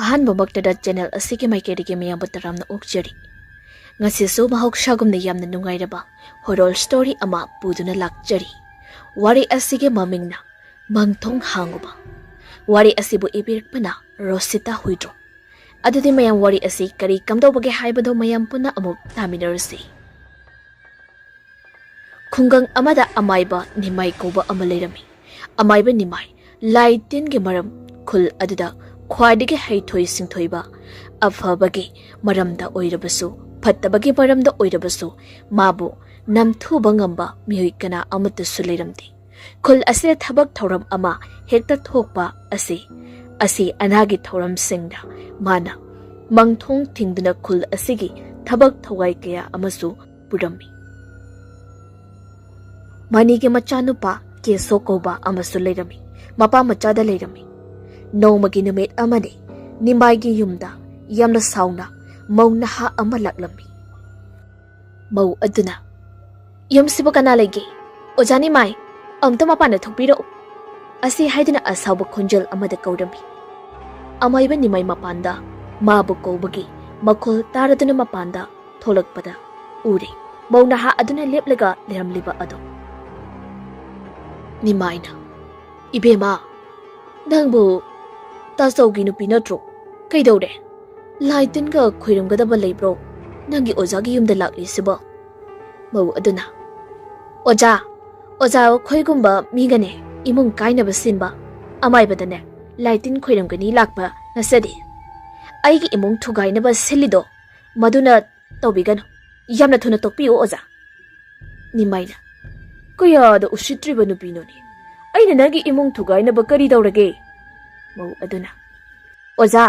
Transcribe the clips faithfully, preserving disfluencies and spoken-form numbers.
ꯑꯍꯥꯟꯕꯃꯛꯇꯗ channel ꯑꯁꯤꯒꯤ ꯃꯥꯏꯀꯩꯗꯒꯤ ꯃꯌꯥꯝꯕꯨ ꯇꯔꯥꯝꯅ ꯑꯣꯛꯆꯔꯤ꯫ ꯉꯁꯤꯁꯨ ꯃꯍꯧꯁꯥꯒꯨꯝꯅ ꯌꯥꯝꯅ ꯅꯨꯡꯉꯥꯏꯔꯕ ꯍꯣꯔꯣꯔ ꯁ꯭ꯇꯣꯔꯤ ꯑꯃ ꯄꯨꯗꯨꯅ ꯂꯥꯛꯆꯔꯤ꯫ ꯋꯥꯔꯤ ꯑꯁꯤꯒꯤ ꯃꯃꯤꯡꯅ ꯃꯪꯊꯣꯡ ꯍꯥꯡꯉꯨꯕ꯫ ꯋꯥꯔꯤ ꯑꯁꯤꯕꯨ ꯏꯕꯤꯔꯛꯄꯅ ꯔꯣꯁꯤꯇꯥ ꯍꯨꯏꯗ꯭ꯔꯣ꯫ ꯑꯗꯨꯗꯤ ꯃꯌꯥꯝ, ꯋꯥꯔꯤ ꯑꯁꯤ ꯀꯔꯤ ꯀꯝꯗꯧꯕꯒꯦ ꯍꯥꯏꯕꯗꯣ ꯃꯌꯥꯝ ꯄꯨꯟꯅ ꯑꯃꯨꯛ ꯇꯥꯃꯤꯟꯅꯔꯁꯤ꯫ ꯈꯨꯡꯒꯪ ꯑꯃꯗ ꯑꯃꯥꯏꯕ ꯅꯤꯃꯥꯏ ꯀꯧꯕ ꯑꯃ ꯂꯩꯔꯝꯃꯤ꯫ ꯑꯃꯥꯏꯕ ꯅꯤꯃꯥꯏ ꯂꯥꯏ ꯇꯤꯟꯒꯤ ꯃꯔꯝ, ꯈꯨꯜ ꯑꯗꯨꯗ ꯈ꯭ꯋꯥꯏꯗꯒꯤ ꯍꯩꯊꯣꯏ ꯁꯤꯡꯊꯣꯏꯕ, ꯑꯐꯕꯒꯤ ꯃꯔꯝꯗ ꯑꯣꯏꯔꯕꯁꯨ, ꯐꯠꯇꯕꯒꯤ ꯃꯔꯝꯗ ꯑꯣꯏꯔꯕꯁꯨ, ꯃꯥꯕꯨ ꯅꯝꯊꯨꯕ ꯉꯝꯕ ꯃꯤꯑꯣꯏ ꯀꯅꯥ ꯑꯃꯠꯇꯁꯨ ꯂꯩꯔꯝꯗꯦ꯫ ꯈꯨꯜ ꯑꯁꯤꯗ ꯊꯕꯛ ꯊꯧꯔꯝ ꯑꯃ ꯍꯦꯛꯇ ꯊꯣꯛꯄ ꯑꯁꯤ, ꯑꯁꯤ ꯑꯅꯥꯒꯤ ꯊꯧꯔꯝꯁꯤꯡꯗ ꯃꯥꯅ ꯃꯪꯊꯣꯡ ꯊꯤꯡꯗꯨꯅ ꯈꯨꯜ ꯑꯁꯤꯒꯤ ꯊꯕꯛ ꯊꯧꯋꯥꯏ ꯀꯌꯥ ꯑꯃꯁꯨ ꯄꯨꯔꯝꯃꯤ꯫ ꯃꯅꯤꯒꯤ ꯃꯆꯥꯅꯨꯄꯥ ꯀꯦꯁꯣ ꯀꯧꯕ ꯑꯃꯁꯨ ꯂꯩꯔꯝꯃꯤ꯫ ꯃꯄꯥ ꯃꯆꯥꯗ ꯂꯩꯔꯝꯃꯤ꯫ ꯅꯣꯡꯃꯒꯤ ꯅꯨꯃꯤꯠ ꯑꯃꯅꯤ, ꯅꯤꯃꯥꯏꯒꯤ ꯌꯨꯝꯗ ꯌꯥꯝꯅ ꯁꯥꯎꯅ ꯃꯧ ꯅꯍꯥ ꯑꯃ ꯂꯥꯛꯂꯝꯃꯤ꯫ ꯃꯧ ꯑꯗꯨꯅ, "ꯌꯨꯝꯁꯤꯕꯨ ꯀꯅꯥ ꯂꯩꯒꯦ? ꯑꯣꯖꯥ ꯅꯤꯃꯥꯏ, ꯑꯃꯨꯛꯇ ꯃꯄꯥꯟꯗ ꯊꯣꯛꯄꯤꯔꯛꯎ" ꯑꯁꯤ ꯍꯥꯏꯗꯨꯅ ꯑꯁꯥꯎꯕ ꯈꯣꯟꯖꯦꯜ ꯑꯃꯗ ꯀꯧꯔꯝꯃꯤ꯫ ꯑꯃꯥꯏꯕ ꯅꯤꯃꯥꯏ ꯃꯄꯥꯟꯗ ꯃꯥꯕꯨ ꯀꯧꯕꯒꯤ ꯃꯈꯣꯜ ꯇꯥꯔꯗꯨꯅ ꯃꯄꯥꯟꯗ ꯊꯣꯛꯂꯛꯄꯗ ꯎꯔꯦ ꯃꯧ ꯅꯍꯥ ꯑꯗꯨꯅ ꯂꯦꯞꯂꯒ ꯂꯩꯔꯝꯂꯤꯕ ꯑꯗꯨ꯫ ꯅꯤꯃꯥꯏꯅ, "ꯏꯕꯦꯝꯃ, ꯅꯪꯕꯨ ꯇꯥꯆꯧꯒꯤ ꯅꯨꯄꯤ ꯅꯠꯇ꯭ꯔꯣ? ꯀꯩꯗꯧꯔꯦ? ꯂꯥꯏ ꯇꯤꯟꯒ ꯈꯣꯏꯔꯝꯒꯗꯕ ꯂꯩꯕ꯭ꯔꯣ ꯅꯪꯒꯤ ꯑꯣꯖꯥꯒꯤ ꯌꯨꯝꯗ ꯂꯥꯛꯂꯤꯁꯤꯕꯣ?" ꯃꯧ ꯑꯗꯨꯅ, "ꯑꯣꯖꯥ, ꯑꯣꯖꯥ ꯑꯩꯈꯣꯏꯒꯨꯝꯕ ꯃꯤꯒꯅꯦ ꯏꯃꯨꯡ ꯀꯥꯏꯅꯕ ꯁꯤꯟꯕ ꯑꯃꯥꯏꯕꯗꯅꯦ ꯂꯥꯏ ꯇꯤꯟ ꯈꯣꯏꯔꯝꯒꯅꯤ ꯂꯥꯛꯄ ꯅꯠꯆꯗꯦ꯫ ꯑꯩꯒꯤ ꯏꯃꯨꯡ ꯊꯨꯒꯥꯏꯅꯕ ꯁꯤꯜꯂꯤꯗꯣ ꯃꯗꯨꯅ ꯇꯧꯕꯤꯒꯅꯨ꯫ ꯌꯥꯝꯅ ꯊꯨꯅ ꯇꯣꯛꯄꯤꯌꯨ ꯑꯣꯖꯥ꯫" ꯅꯤꯃꯥꯏꯅ, "ꯀꯌꯥꯗ ꯎꯁꯤꯠꯇ꯭ꯔꯤꯕ ꯅꯨꯄꯤꯅꯣꯅꯦ? ꯑꯩꯅ ꯅꯪꯒꯤ ꯏꯃꯨꯡ ꯊꯨꯒꯥꯏꯅꯕ ꯀꯔꯤ ꯇꯧꯔꯒꯦ?" ꯃꯧ ꯑꯗꯨꯅ, "ꯑꯣꯖꯥ,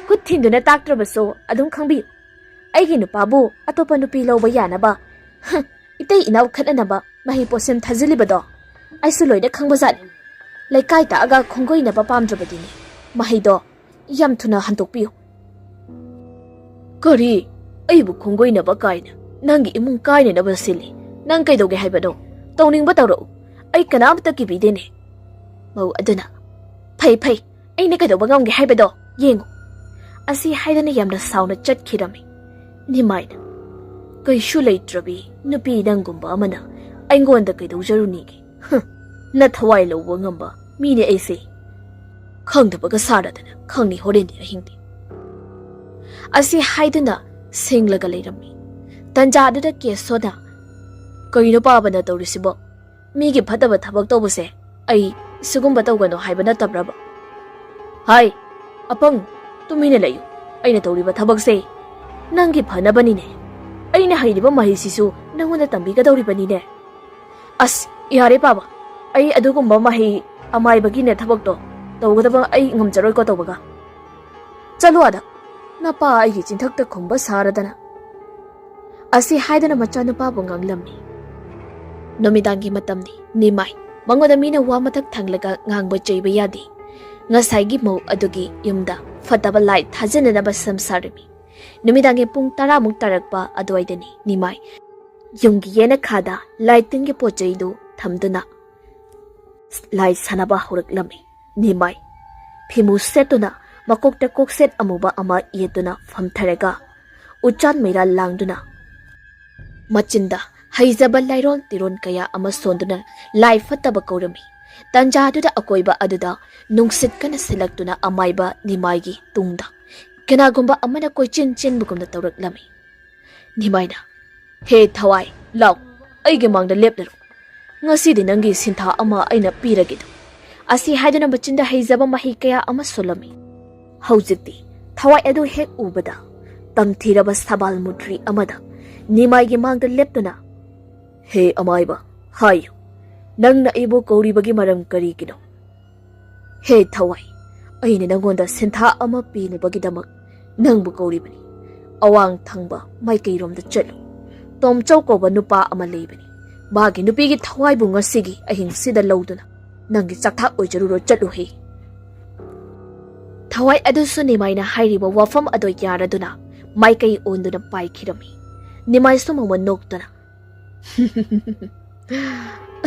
ꯈꯨꯠ ꯊꯤꯟꯗꯨꯅ ꯇꯥꯛꯇ꯭ꯔꯕꯁꯨ ꯑꯗꯨꯝ ꯈꯪꯕꯤꯌꯨ꯫ ꯑꯩꯒꯤ ꯅꯨꯄꯥꯕꯨ ꯑꯇꯣꯞꯄ ꯅꯨꯄꯤ ꯂꯧꯕ ꯌꯥꯅꯕ, ꯍ, ꯏꯇꯩ ꯏꯅꯥꯎ ꯈꯠꯅꯅꯕ ꯃꯍꯩ ꯄꯣꯠꯁꯦꯝ ꯊꯥꯖꯤꯜꯂꯤꯕꯗꯣ ꯑꯩꯁꯨ ꯂꯣꯏꯅ ꯈꯪꯕꯖꯥꯠꯅꯤ꯫ ꯂꯩꯀꯥꯏ ꯇꯥꯛꯑꯒ ꯈꯣꯡꯒꯣꯏꯅꯕ ꯄꯥꯝꯗ꯭ꯔꯕꯗꯤꯅꯦ, ꯃꯍꯩꯗꯣ ꯌꯥꯝ ꯊꯨꯅ ꯍꯟꯗꯣꯛꯄꯤꯌꯨ꯫" "ꯀꯔꯤ? ꯑꯩꯕꯨ ꯈꯣꯡꯒꯣꯏꯅꯕ ꯀꯥꯏꯅ? ꯅꯪꯒꯤ ꯏꯃꯨꯡ ꯀꯥꯏꯅꯅꯕ ꯁꯤꯜꯂꯤ꯫ ꯅꯪ ꯀꯩꯗꯧꯒꯦ ꯍꯥꯏꯕꯅꯣ? ꯇꯧꯅꯤꯡꯕ ꯇꯧꯔꯛꯎ꯫ ꯑꯩ ꯀꯅꯥꯝꯇ ꯀꯤꯕꯤꯗꯦꯅꯦ꯫" ꯃꯧ ꯑꯗꯨꯅ, "ꯐꯩ, ꯐꯩ, ꯑꯩꯅ ꯀꯩꯗꯧꯕ ꯉꯝꯒꯦ ꯍꯥꯏꯕꯗꯣ ꯌꯦꯡꯉꯨ꯫" ꯑꯁꯤ ꯍꯥꯏꯗꯨꯅ ꯌꯥꯝꯅ ꯁꯥꯎꯅ ꯆꯠꯈꯤꯔꯝꯃꯤ꯫ ꯅꯤꯃꯥꯏꯅ, "ꯀꯩꯁꯨ ꯂꯩꯇ꯭ꯔꯕꯤ ꯅꯨꯄꯤ ꯅꯪꯒꯨꯝꯕ ꯑꯃꯅ ꯑꯩꯉꯣꯟꯗ ꯀꯩꯗꯧꯖꯔꯨꯅꯤꯒꯦ? ꯍꯨꯝ, ꯅ ꯊꯋꯥꯏ ꯂꯧꯕ ꯉꯝꯕ ꯃꯤꯅꯦ ꯑꯩꯁꯦ꯫ ꯈꯪꯗꯕꯒ ꯁꯥꯔꯗꯅ ꯈꯪꯅꯤ ꯍꯣꯔꯦꯟꯗꯤ ꯑꯍꯤꯡꯗꯤ"꯫ ꯑꯁꯤ ꯍꯥꯏꯗꯨꯅ ꯁꯤꯡꯂꯒ ꯂꯩꯔꯝꯃꯤ꯫ ꯇꯟꯖꯥꯗꯨꯗ ꯀꯦꯁꯣꯅ, "ꯀꯩꯅꯣ ꯄꯥꯕꯅ ꯇꯧꯔꯤꯁꯤꯕꯣ? ꯃꯤꯒꯤ ꯐꯠꯇꯕ ꯊꯕꯛ ꯇꯧꯕꯁꯦ ꯑꯩ ꯁꯤꯒꯨꯝꯕ ꯇꯧꯒꯅꯣ ꯍꯥꯏꯕ ꯅꯠꯇꯕ꯭ꯔꯕ? ꯍꯥꯏ, ꯑꯄꯪ, ꯇꯨꯃꯤꯟꯅ ꯂꯩꯌꯨ꯫ ꯑꯩꯅ ꯇꯧꯔꯤꯕ ꯊꯕꯛꯁꯦ ꯅꯪꯒꯤ ꯐꯅꯕꯅꯤꯅꯦ꯫ ꯑꯩꯅ ꯍꯩꯔꯤꯕ ꯃꯍꯩꯁꯤꯁꯨ ꯅꯪꯉꯣꯟꯗ ꯇꯝꯕꯤꯒꯗꯧꯔꯤꯕꯅꯤꯅꯦ꯫ ꯑꯁ, ꯌꯥꯔꯦ ꯄꯥꯕ, ꯑꯩ ꯑꯗꯨꯒꯨꯝꯕ ꯃꯍꯩ ꯑꯃꯥꯏꯕꯒꯤꯅꯦ ꯊꯕꯛꯇꯣ ꯇꯧꯒꯗꯕ ꯑꯩ ꯉꯝꯖꯔꯣꯏꯀꯣ ꯇꯧꯕꯒ꯫ ꯆꯠꯂꯣ ꯑꯗ, ꯅꯄꯥ ꯑꯩꯒꯤ ꯆꯤꯟꯊꯛꯇ ꯈꯨꯝꯕ ꯁꯥꯔꯗꯅ"꯫ ꯑꯁꯤ ꯍꯥꯏꯗꯨꯅ ꯃꯆꯥꯅꯨꯄꯥꯕꯨ ꯉꯥꯡꯂꯝꯃꯤ꯫ ꯅꯨꯃꯤꯗꯥꯡꯒꯤ ꯃꯇꯝꯅꯤ꯫ ꯅꯤꯃꯥꯏ ꯃꯉꯣꯟꯗ ꯃꯤꯅ ꯋꯥ ꯃꯊꯛ ꯊꯪꯂꯒ ꯉꯥꯡꯕ ꯆꯩꯕ ꯌꯥꯗꯦ꯫ ꯉꯁꯥꯏꯒꯤ ꯃꯧ ꯑꯗꯨꯒꯤ ꯌꯨꯝꯗ ꯐꯠꯇꯕ ꯂꯥꯏ ꯊꯥꯖꯅꯅꯕ ꯁꯦꯝ ꯁꯥꯔꯝꯃꯤ꯫ ꯅꯨꯃꯤꯗꯥꯡꯒꯤ ꯄꯨꯡ ꯇꯔꯥꯃꯨꯛ ꯇꯥꯔꯛꯄ ꯑꯗꯨꯋꯥꯏꯗꯅꯤ ꯅꯤꯃꯥꯏ ꯌꯨꯝꯒꯤ ꯌꯦꯅꯈꯥꯗ ꯂꯥꯏ ꯇꯤꯟꯒꯤ ꯄꯣꯠ ꯆꯩꯗꯨ ꯊꯝꯗꯨꯅ ꯂꯥꯏ ꯁꯥꯟꯅꯕ ꯍꯧꯔꯛꯂꯝꯃꯤ꯫ ꯅꯤꯃꯥꯏ ꯐꯤꯃꯨ ꯁꯦꯠꯇꯨꯅ ꯃꯀꯣꯛꯇ ꯀꯣꯛꯁꯦꯠ ꯑꯃꯨꯕ ꯑꯃ ꯌꯦꯠꯇꯨꯅ ꯐꯝꯊꯔꯒ ꯎꯆꯥꯟ ꯃꯩꯔꯥ ꯂꯥꯡꯗꯨꯅ ꯃꯆꯤꯟꯗ ꯍꯩꯖꯕ ꯂꯥꯏꯔꯣꯟ ꯇꯤꯔꯣꯟ ꯀꯌꯥ ꯑꯃ ꯁꯣꯟꯗꯨꯅ ꯂꯥꯏ ꯐꯠꯇꯕ ꯀꯧꯔꯝꯃꯤ꯫ ꯇꯟꯖꯥꯗꯨꯗ ꯑꯀꯣꯏꯕ ꯑꯗꯨꯗ ꯅꯨꯡꯁꯤꯠ ꯀꯟꯅ ꯁꯤꯜꯂꯛꯇꯨꯅ ꯑꯃꯥꯏꯕ ꯅꯤꯃꯥꯏꯒꯤ ꯇꯨꯡꯗ ꯀꯅꯥꯒꯨꯝꯕ ꯑꯃꯅ ꯀꯣꯏꯆꯦꯟ ꯆꯦꯟꯕꯒꯨꯝꯅ ꯇꯧꯔꯛꯂꯝꯃꯤ꯫ ꯅꯤꯃꯥꯏꯅ, "ꯍꯦ ꯊꯋꯥꯏ, ꯂꯥꯎ, ꯑꯩꯒꯤ ꯃꯥꯡꯗ ꯂꯦꯞꯂꯔꯣ꯫ ꯉꯁꯤꯗꯤ ꯅꯪꯒꯤ ꯁꯤꯟꯊꯥ ꯑꯃ ꯑꯩꯅ ꯄꯤꯔꯒꯦꯗꯣ"꯫ ꯑꯁꯤ ꯍꯥꯏꯗꯨꯅ ꯃꯆꯤꯟꯗ ꯍꯩꯖꯕ ꯃꯍꯩ ꯀꯌꯥ ꯑꯃ ꯁꯣꯜꯂꯝꯃꯤ꯫ ꯍꯧꯖꯤꯛꯇꯤ ꯊꯋꯥꯏ ꯑꯗꯨ ꯍꯦꯛ ꯎꯕꯗ ꯇꯝꯊꯤꯔꯕ ꯁꯕꯥꯜ ꯃꯨꯇ꯭ꯔꯤ ꯑꯃꯗ ꯅꯤꯃꯥꯏꯒꯤ ꯃꯥꯡꯗ ꯂꯦꯞꯇꯨꯅ, "ꯍꯦ ꯑꯃꯥꯏꯕ, ꯍꯥꯏꯌꯨ, ꯅꯪꯅ ꯑꯩꯕꯨ ꯀꯧꯔꯤꯕꯒꯤ ꯃꯔꯝ ꯀꯔꯤꯒꯤꯅꯣ?" "ꯍꯦ ꯊꯋꯥꯏ, ꯑꯩꯅ ꯅꯪꯉꯣꯟꯗ ꯁꯤꯟꯊꯥ ꯑꯃ ꯄꯤꯅꯕꯒꯤꯗꯃꯛ ꯅꯪꯕꯨ ꯀꯧꯔꯤꯕꯅꯤ꯫ ꯑꯋꯥꯡ ꯊꯪꯕ ꯃꯥꯏꯀꯩꯔꯣꯝꯗ ꯆꯠꯂꯨ꯫ ꯇꯣꯝꯆꯧ ꯀꯧꯕ ꯅꯨꯄꯥ ꯑꯃ ꯂꯩꯕꯅꯤ꯫ ꯃꯥꯒꯤ ꯅꯨꯄꯤꯒꯤ ꯊꯋꯥꯏꯕꯨ ꯉꯁꯤꯒꯤ ꯑꯍꯤꯡꯁꯤꯗ ꯂꯧꯗꯨꯅ ꯅꯪꯒꯤ ꯆꯥꯛꯊꯥꯛ ꯑꯣꯏꯖꯔꯨꯔꯣ, ꯆꯠꯂꯨꯍꯦ"꯫ ꯊꯋꯥꯏ ꯑꯗꯨꯁꯨ ꯅꯤꯃꯥꯏꯅ ꯍꯥꯏꯔꯤꯕ ꯋꯥꯐꯝ ꯑꯗꯨ ꯌꯥꯔꯗꯨꯅ ꯃꯥꯏꯀꯩ ꯑꯣꯟꯗꯨꯅ ꯄꯥꯏꯈꯤꯔꯝꯃꯤ꯫ ꯅꯤꯃꯥꯏꯁꯨ ꯃꯉꯣꯟ ꯅꯣꯛꯇꯨꯅ,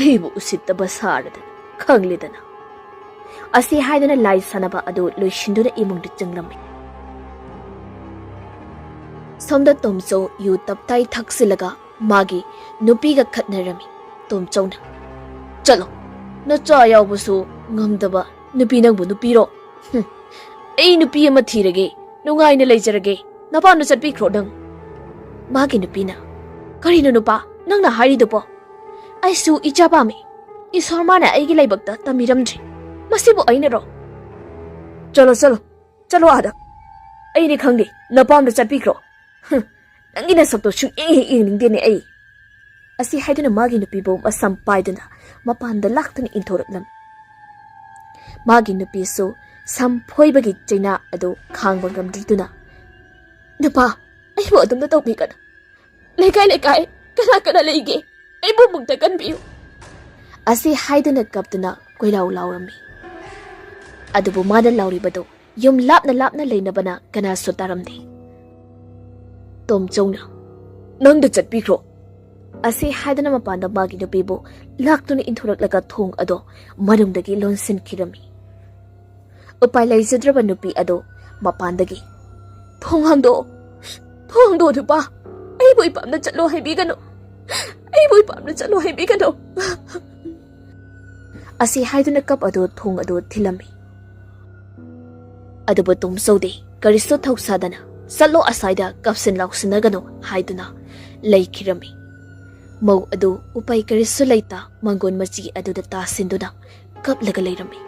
"ꯑꯩꯕꯨ ꯎꯁꯤꯠꯇꯕ ꯁꯥꯔꯗꯅ, ꯈꯪꯂꯦꯗꯅ"꯫ ꯑꯁꯤ ꯍꯥꯏꯗꯨꯅ ꯂꯥꯏ ꯁꯥꯟꯅꯕ ꯑꯗꯨ ꯂꯣꯏꯁꯤꯟꯗꯨꯅ ꯏꯃꯨꯡꯗ ꯆꯪꯂꯝꯃꯤ꯫ ꯁꯣꯝꯗ ꯇꯣꯝꯆꯧ ꯌꯨ ꯇꯞꯇꯥꯏ ꯊꯛꯆꯤꯜꯂꯒ ꯃꯥꯒꯤ ꯅꯨꯄꯤꯒ ꯈꯠꯅꯔꯝꯃꯤ꯫ ꯇꯣꯝꯆꯧꯅ, "ꯆꯠꯂꯣ, ꯅꯆꯥ ꯌꯥꯎꯕꯁꯨ ꯉꯝꯗꯕ ꯅꯨꯄꯤ ꯅꯪꯕꯨ ꯅꯨꯄꯤꯔꯣ? ꯍꯨꯝ, ꯑꯩ ꯅꯨꯄꯤ ꯑꯃ ꯊꯤꯔꯒꯦ, ꯅꯨꯡꯉꯥꯏꯅ ꯂꯩꯖꯔꯒꯦ, ꯅꯄꯥꯝꯗ ꯆꯠꯄꯤꯈ꯭ꯔꯣ ꯅꯪ꯫" ꯃꯥꯒꯤ ꯅꯨꯄꯤꯅ, "ꯀꯔꯤꯅꯣ ꯅꯨꯄꯥ ꯅꯪꯅ ꯍꯥꯏꯔꯤꯗꯨꯕꯣ? ꯑꯩꯁꯨ ꯏꯆꯥ ꯄꯥꯝꯃꯤ꯫ ꯏꯁꯣꯔ ꯃꯥꯅ ꯑꯩꯒꯤ ꯂꯥꯏꯕꯛꯇ ꯇꯝꯕꯤꯔꯝꯗ꯭ꯔꯤ꯫ ꯃꯁꯤꯕꯨ ꯑꯩꯅꯔꯣ?" "ꯆꯠꯂꯣ, ꯆꯠꯂꯣ, ꯆꯠꯂꯣ ꯑꯥꯗ꯫ ꯑꯩꯅꯤ ꯈꯪꯗꯦ, ꯅꯄꯥꯝꯗ ꯆꯠꯄꯤꯈ꯭ꯔꯣ꯫ ꯍꯨꯝ, ꯅꯪꯒꯤ ꯅꯁꯛꯇꯣ ꯁꯨꯡꯌꯦꯡ ꯍꯦꯛ ꯌꯦꯡꯅꯤꯡꯗꯦꯅꯦ ꯑꯩ꯫" ꯑꯁꯤ ꯍꯥꯏꯗꯨꯅ ꯃꯥꯒꯤ ꯅꯨꯄꯤꯕꯨ ꯃꯁꯝ ꯄꯥꯏꯗꯨꯅ ꯃꯄꯥꯟꯗ ꯂꯥꯛꯇꯨꯅ ꯏꯟꯊꯣꯔꯛꯂꯝꯃꯤ꯫ ꯃꯥꯒꯤ ꯅꯨꯄꯤꯁꯨ ꯁꯝ ꯐꯣꯏꯕꯒꯤ ꯆꯩꯅꯥ ꯑꯗꯨ ꯈꯥꯡꯕ ꯉꯝꯗ꯭ꯔꯤꯗꯨꯅ, "ꯅꯨꯄꯥ, ꯑꯩꯕꯨ ꯑꯗꯨꯝꯅ ꯇꯧꯕꯤꯒꯅꯨ꯫ ꯂꯩꯀꯥꯏ ꯂꯩꯀꯥꯏ ꯀꯅꯥ ꯀꯅꯥ ꯂꯩꯒꯦ? ꯑꯩꯕꯨ ꯑꯃꯨꯛꯇ ꯀꯟꯕꯤꯌꯨ꯫" ꯑꯁꯤ ꯍꯥꯏꯗꯨꯅ ꯀꯞꯇꯨꯅ ꯀꯣꯏꯂꯥꯎ ꯂꯥꯎꯔꯝꯃꯤ꯫ ꯑꯗꯨꯕꯨ ꯃꯥꯅ ꯂꯥꯎꯔꯤꯕꯗꯨ ꯌꯨꯝ ꯂꯥꯞꯅ ꯂꯥꯞꯅ ꯂꯩꯅꯕꯅ ꯀꯅꯥꯁꯨ ꯇꯥꯔꯝꯗꯦ꯫ ꯇꯣꯝꯆꯧꯅ, "ꯅꯪꯗ ꯆꯠꯄꯤꯈ꯭ꯔꯣ꯫" ꯑꯁꯤ ꯍꯥꯏꯗꯨꯅ ꯃꯄꯥꯟꯗ ꯃꯥꯒꯤ ꯅꯨꯄꯤꯕꯨ ꯂꯥꯛꯇꯨꯅ ꯏꯟꯊꯣꯔꯛꯂꯒ ꯊꯣꯡ ꯑꯗꯣ ꯃꯅꯨꯡꯗꯒꯤ ꯂꯣꯟꯁꯤꯟꯈꯤꯔꯝꯃꯤ꯫ ꯎꯄꯥꯏ ꯂꯩꯖꯗ꯭ꯔꯕ ꯅꯨꯄꯤ ꯑꯗꯣ ꯃꯄꯥꯟꯗꯒꯤ, "ꯊꯣꯡ ꯍꯥꯡꯗꯣꯛꯑꯣ, ꯊꯣꯡ ꯍꯥꯡꯗꯣꯛꯑꯣ ꯅꯨꯄꯥ, ꯑꯩꯕꯨ ꯏꯄꯥꯝꯗ ꯆꯠꯂꯣ ꯍꯥꯏꯕꯤꯒꯅꯨ, ꯑꯩꯕꯨ ꯏꯄꯥꯝꯗ ꯆꯠꯂꯣ ꯍꯥꯏꯕꯤꯒꯅꯨ꯫" ꯑꯁꯤ ꯍꯥꯏꯗꯨꯅ ꯀꯞ ꯑꯗꯨ ꯊꯣꯡ ꯑꯗꯨ ꯊꯤꯜꯂꯝꯃꯤ꯫ ꯑꯗꯨꯕꯨ ꯇꯣꯝꯆꯧꯗꯤ ꯀꯔꯤꯁꯨ ꯊꯧꯁꯥꯗꯅ, "ꯆꯠꯂꯣ ꯑꯁ꯭ꯋꯥꯏꯗ ꯀꯞꯁꯤꯟ ꯂꯥꯎꯁꯤꯟꯅꯒꯅꯨ" ꯍꯥꯏꯗꯨꯅ ꯂꯩꯈꯤꯔꯝꯃꯤ꯫ ꯃꯧ ꯑꯗꯨ ꯎꯄꯥꯏ ꯀꯔꯤꯁꯨ ꯂꯩꯇ ꯃꯥꯡꯒꯣꯟ ꯃꯆꯤ ꯑꯗꯨꯗ ꯇꯥꯁꯤꯟꯗꯨꯅ ꯀꯞꯂꯒ ꯂꯩꯔꯝꯃꯤ꯫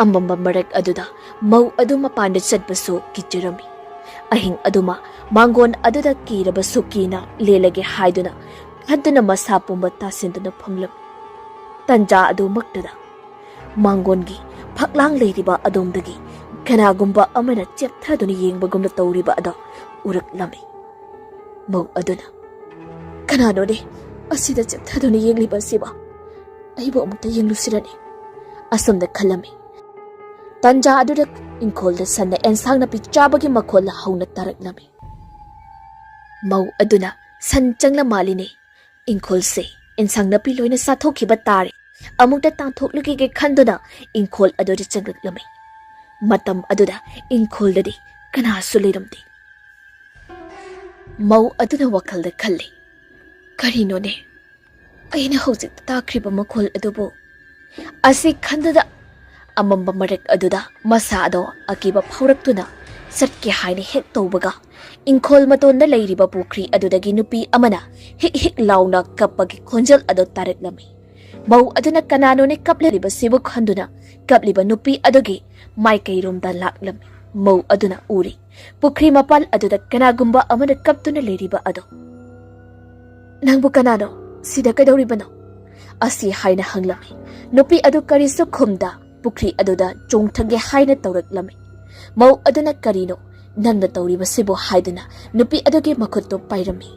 ꯑꯃꯝꯕ ꯃꯔꯛ ꯑꯗꯨꯗ ꯃꯧ ꯑꯗꯨ ꯃꯄꯥꯟꯗ ꯆꯠꯄꯁꯨ ꯀꯤꯖꯔꯝꯃꯤ꯫ ꯑꯍꯤꯡ ꯑꯗꯨꯃ ꯃꯥꯡꯒꯣꯟ ꯑꯗꯨꯗ ꯀꯤꯔꯕꯁꯨ ꯀꯤꯅ ꯂꯦꯜꯂꯒꯦ ꯍꯥꯏꯗꯨꯅ ꯈꯟꯗꯨꯅ ꯃꯁꯥ ꯄꯨꯝꯕ ꯇꯥꯁꯤꯟꯗꯨꯅ ꯐꯝꯂꯝꯃꯤ꯫ ꯇꯟꯖꯥ ꯑꯗꯨꯃꯛꯇꯗ ꯃꯥꯡꯒꯣꯟꯒꯤ ꯐꯛꯂꯥꯡ ꯂꯩꯔꯤꯕ ꯑꯗꯣꯝꯗꯒꯤ ꯀꯅꯥꯒꯨꯝꯕ ꯑꯃꯅ ꯆꯦꯞꯊꯗꯨꯅ ꯌꯦꯡꯕꯒꯨꯝꯅ ꯇꯧꯔꯤꯕ ꯑꯗꯣ ꯎꯔꯛꯂꯝꯃꯤ꯫ ꯃꯧ ꯑꯗꯨꯅ, "ꯀꯅꯥꯅꯣꯅꯦ ꯑꯁꯤꯗ ꯆꯦꯞꯊꯗꯨꯅ ꯌꯦꯡꯂꯤꯕ ꯑꯁꯤꯕꯣ? ꯑꯩꯕꯨ ꯑꯃꯨꯛꯇ ꯌꯦꯡꯂꯨꯁꯤꯔꯅꯦ?" ꯑꯁꯣꯝꯗ ꯈꯜꯂꯝꯃꯤ꯫ ꯇꯟꯖꯥ ꯑꯗꯨꯗ ꯏꯪꯈꯣꯜꯗ ꯁꯟꯅ ꯑꯦꯟꯁꯥꯡ ꯅꯥꯄꯤ ꯆꯥꯕꯒꯤ ꯃꯈꯣꯜ ꯍꯧꯅ ꯇꯥꯔꯛꯂꯝꯃꯤ꯫ ꯃꯧ ꯑꯗꯨꯅ, "ꯁꯟ ꯆꯪꯂ ꯃꯥꯜꯂꯤꯅꯦ꯫ ꯏꯪꯈꯣꯜꯁꯦ ꯑꯦꯟꯁꯥꯡ ꯅꯥꯄꯤ ꯂꯣꯏꯅ ꯆꯥꯊꯣꯛꯈꯤꯕ ꯇꯥꯔꯦ꯫ ꯑꯃꯨꯛꯇ ꯇꯥꯟꯊꯣꯛꯂꯨꯈꯤꯒꯦ" ꯈꯟꯗꯨꯅ ꯏꯪꯈꯣꯜ ꯑꯗꯨꯗ ꯆꯪꯂꯛꯂꯝꯃꯤ꯫ ꯃꯇꯝ ꯑꯗꯨꯗ ꯏꯪꯈꯣꯜꯗꯗꯤ ꯀꯅꯥꯁꯨ ꯂꯩꯔꯝꯗꯦ꯫ ꯃꯧ ꯑꯗꯨꯅ ꯋꯥꯈꯜꯗ ꯈꯜꯂꯤ, "ꯀꯔꯤꯅꯣꯅꯦ ꯑꯩꯅ ꯍꯧꯖꯤꯛꯇ ꯇꯥꯈ꯭ꯔꯤꯕ ꯃꯈꯣꯜ ꯑꯗꯨꯕꯨ?" ꯑꯁꯤ ꯈꯟꯗꯨꯗ ꯑꯃꯝꯕ ꯃꯔꯛ ꯑꯗꯨꯗ ꯃꯁꯥ ꯑꯗꯣ ꯑꯀꯤꯕ ꯐꯥꯎꯔꯛꯇꯨꯅ ꯆꯠꯀꯦ ꯍꯥꯏꯅ ꯍꯦꯛ ꯇꯧꯕꯒ, ꯏꯪꯈꯣꯜ ꯃꯇꯣꯟꯗ ꯂꯩꯔꯤꯕ ꯄꯨꯈ꯭ꯔꯤ ꯑꯗꯨꯗꯒꯤ ꯅꯨꯄꯤ ꯑꯃꯅ ꯍꯤꯛ ꯍꯤꯛ ꯂꯥꯎꯅ ꯀꯞꯄꯒꯤ ꯈꯣꯟꯖꯦꯜ ꯑꯗꯨ ꯇꯥꯔꯛꯂꯝꯃꯤ꯫ ꯃꯧ ꯑꯗꯨꯅ ꯀꯅꯥꯅꯣꯅꯦ ꯀꯞꯂꯤꯕꯁꯤꯕꯨ ꯈꯟꯗꯨꯅ ꯀꯞꯂꯤꯕ ꯅꯨꯄꯤ ꯑꯗꯨꯒꯤ ꯃꯥꯏꯀꯩꯔꯣꯝꯗ ꯂꯥꯛꯂꯝꯃꯤ꯫ ꯃꯧ ꯑꯗꯨꯅ ꯎꯔꯤ, ꯄꯨꯈ꯭ꯔꯤ ꯃꯄꯥꯜ ꯑꯗꯨꯗ ꯀꯅꯥꯒꯨꯝꯕ ꯑꯃꯅ ꯀꯞꯇꯨꯅ ꯂꯩꯔꯤꯕ ꯑꯗꯣ꯫ "ꯅꯪꯕꯨ ꯀꯅꯥꯅꯣ? ꯁꯤꯗ ꯀꯩꯗꯧꯔꯤꯕꯅꯣ?" ꯑꯁꯤ ꯍꯥꯏꯅ ꯍꯪꯂꯝꯃꯤ꯫ ꯅꯨꯄꯤ ꯑꯗꯨ ꯀꯔꯤꯁꯨ ꯈꯨꯝꯗ ꯄꯨꯈ꯭ꯔꯤ ꯑꯗꯨꯗ ꯆꯣꯡꯊꯒꯦ ꯍꯥꯏꯅ ꯇꯧꯔꯛꯂꯝꯃꯤ꯫ ꯃꯧ ꯑꯗꯨꯅ "ꯀꯔꯤꯅꯣ ꯅꯪꯅ ꯇꯧꯔꯤꯕꯁꯤꯕꯨ?" ꯍꯥꯏꯗꯨꯅ ꯅꯨꯄꯤ ꯑꯗꯨꯒꯤ ꯃꯈꯨꯠꯇꯨ ꯄꯥꯏꯔꯝꯃꯤ꯫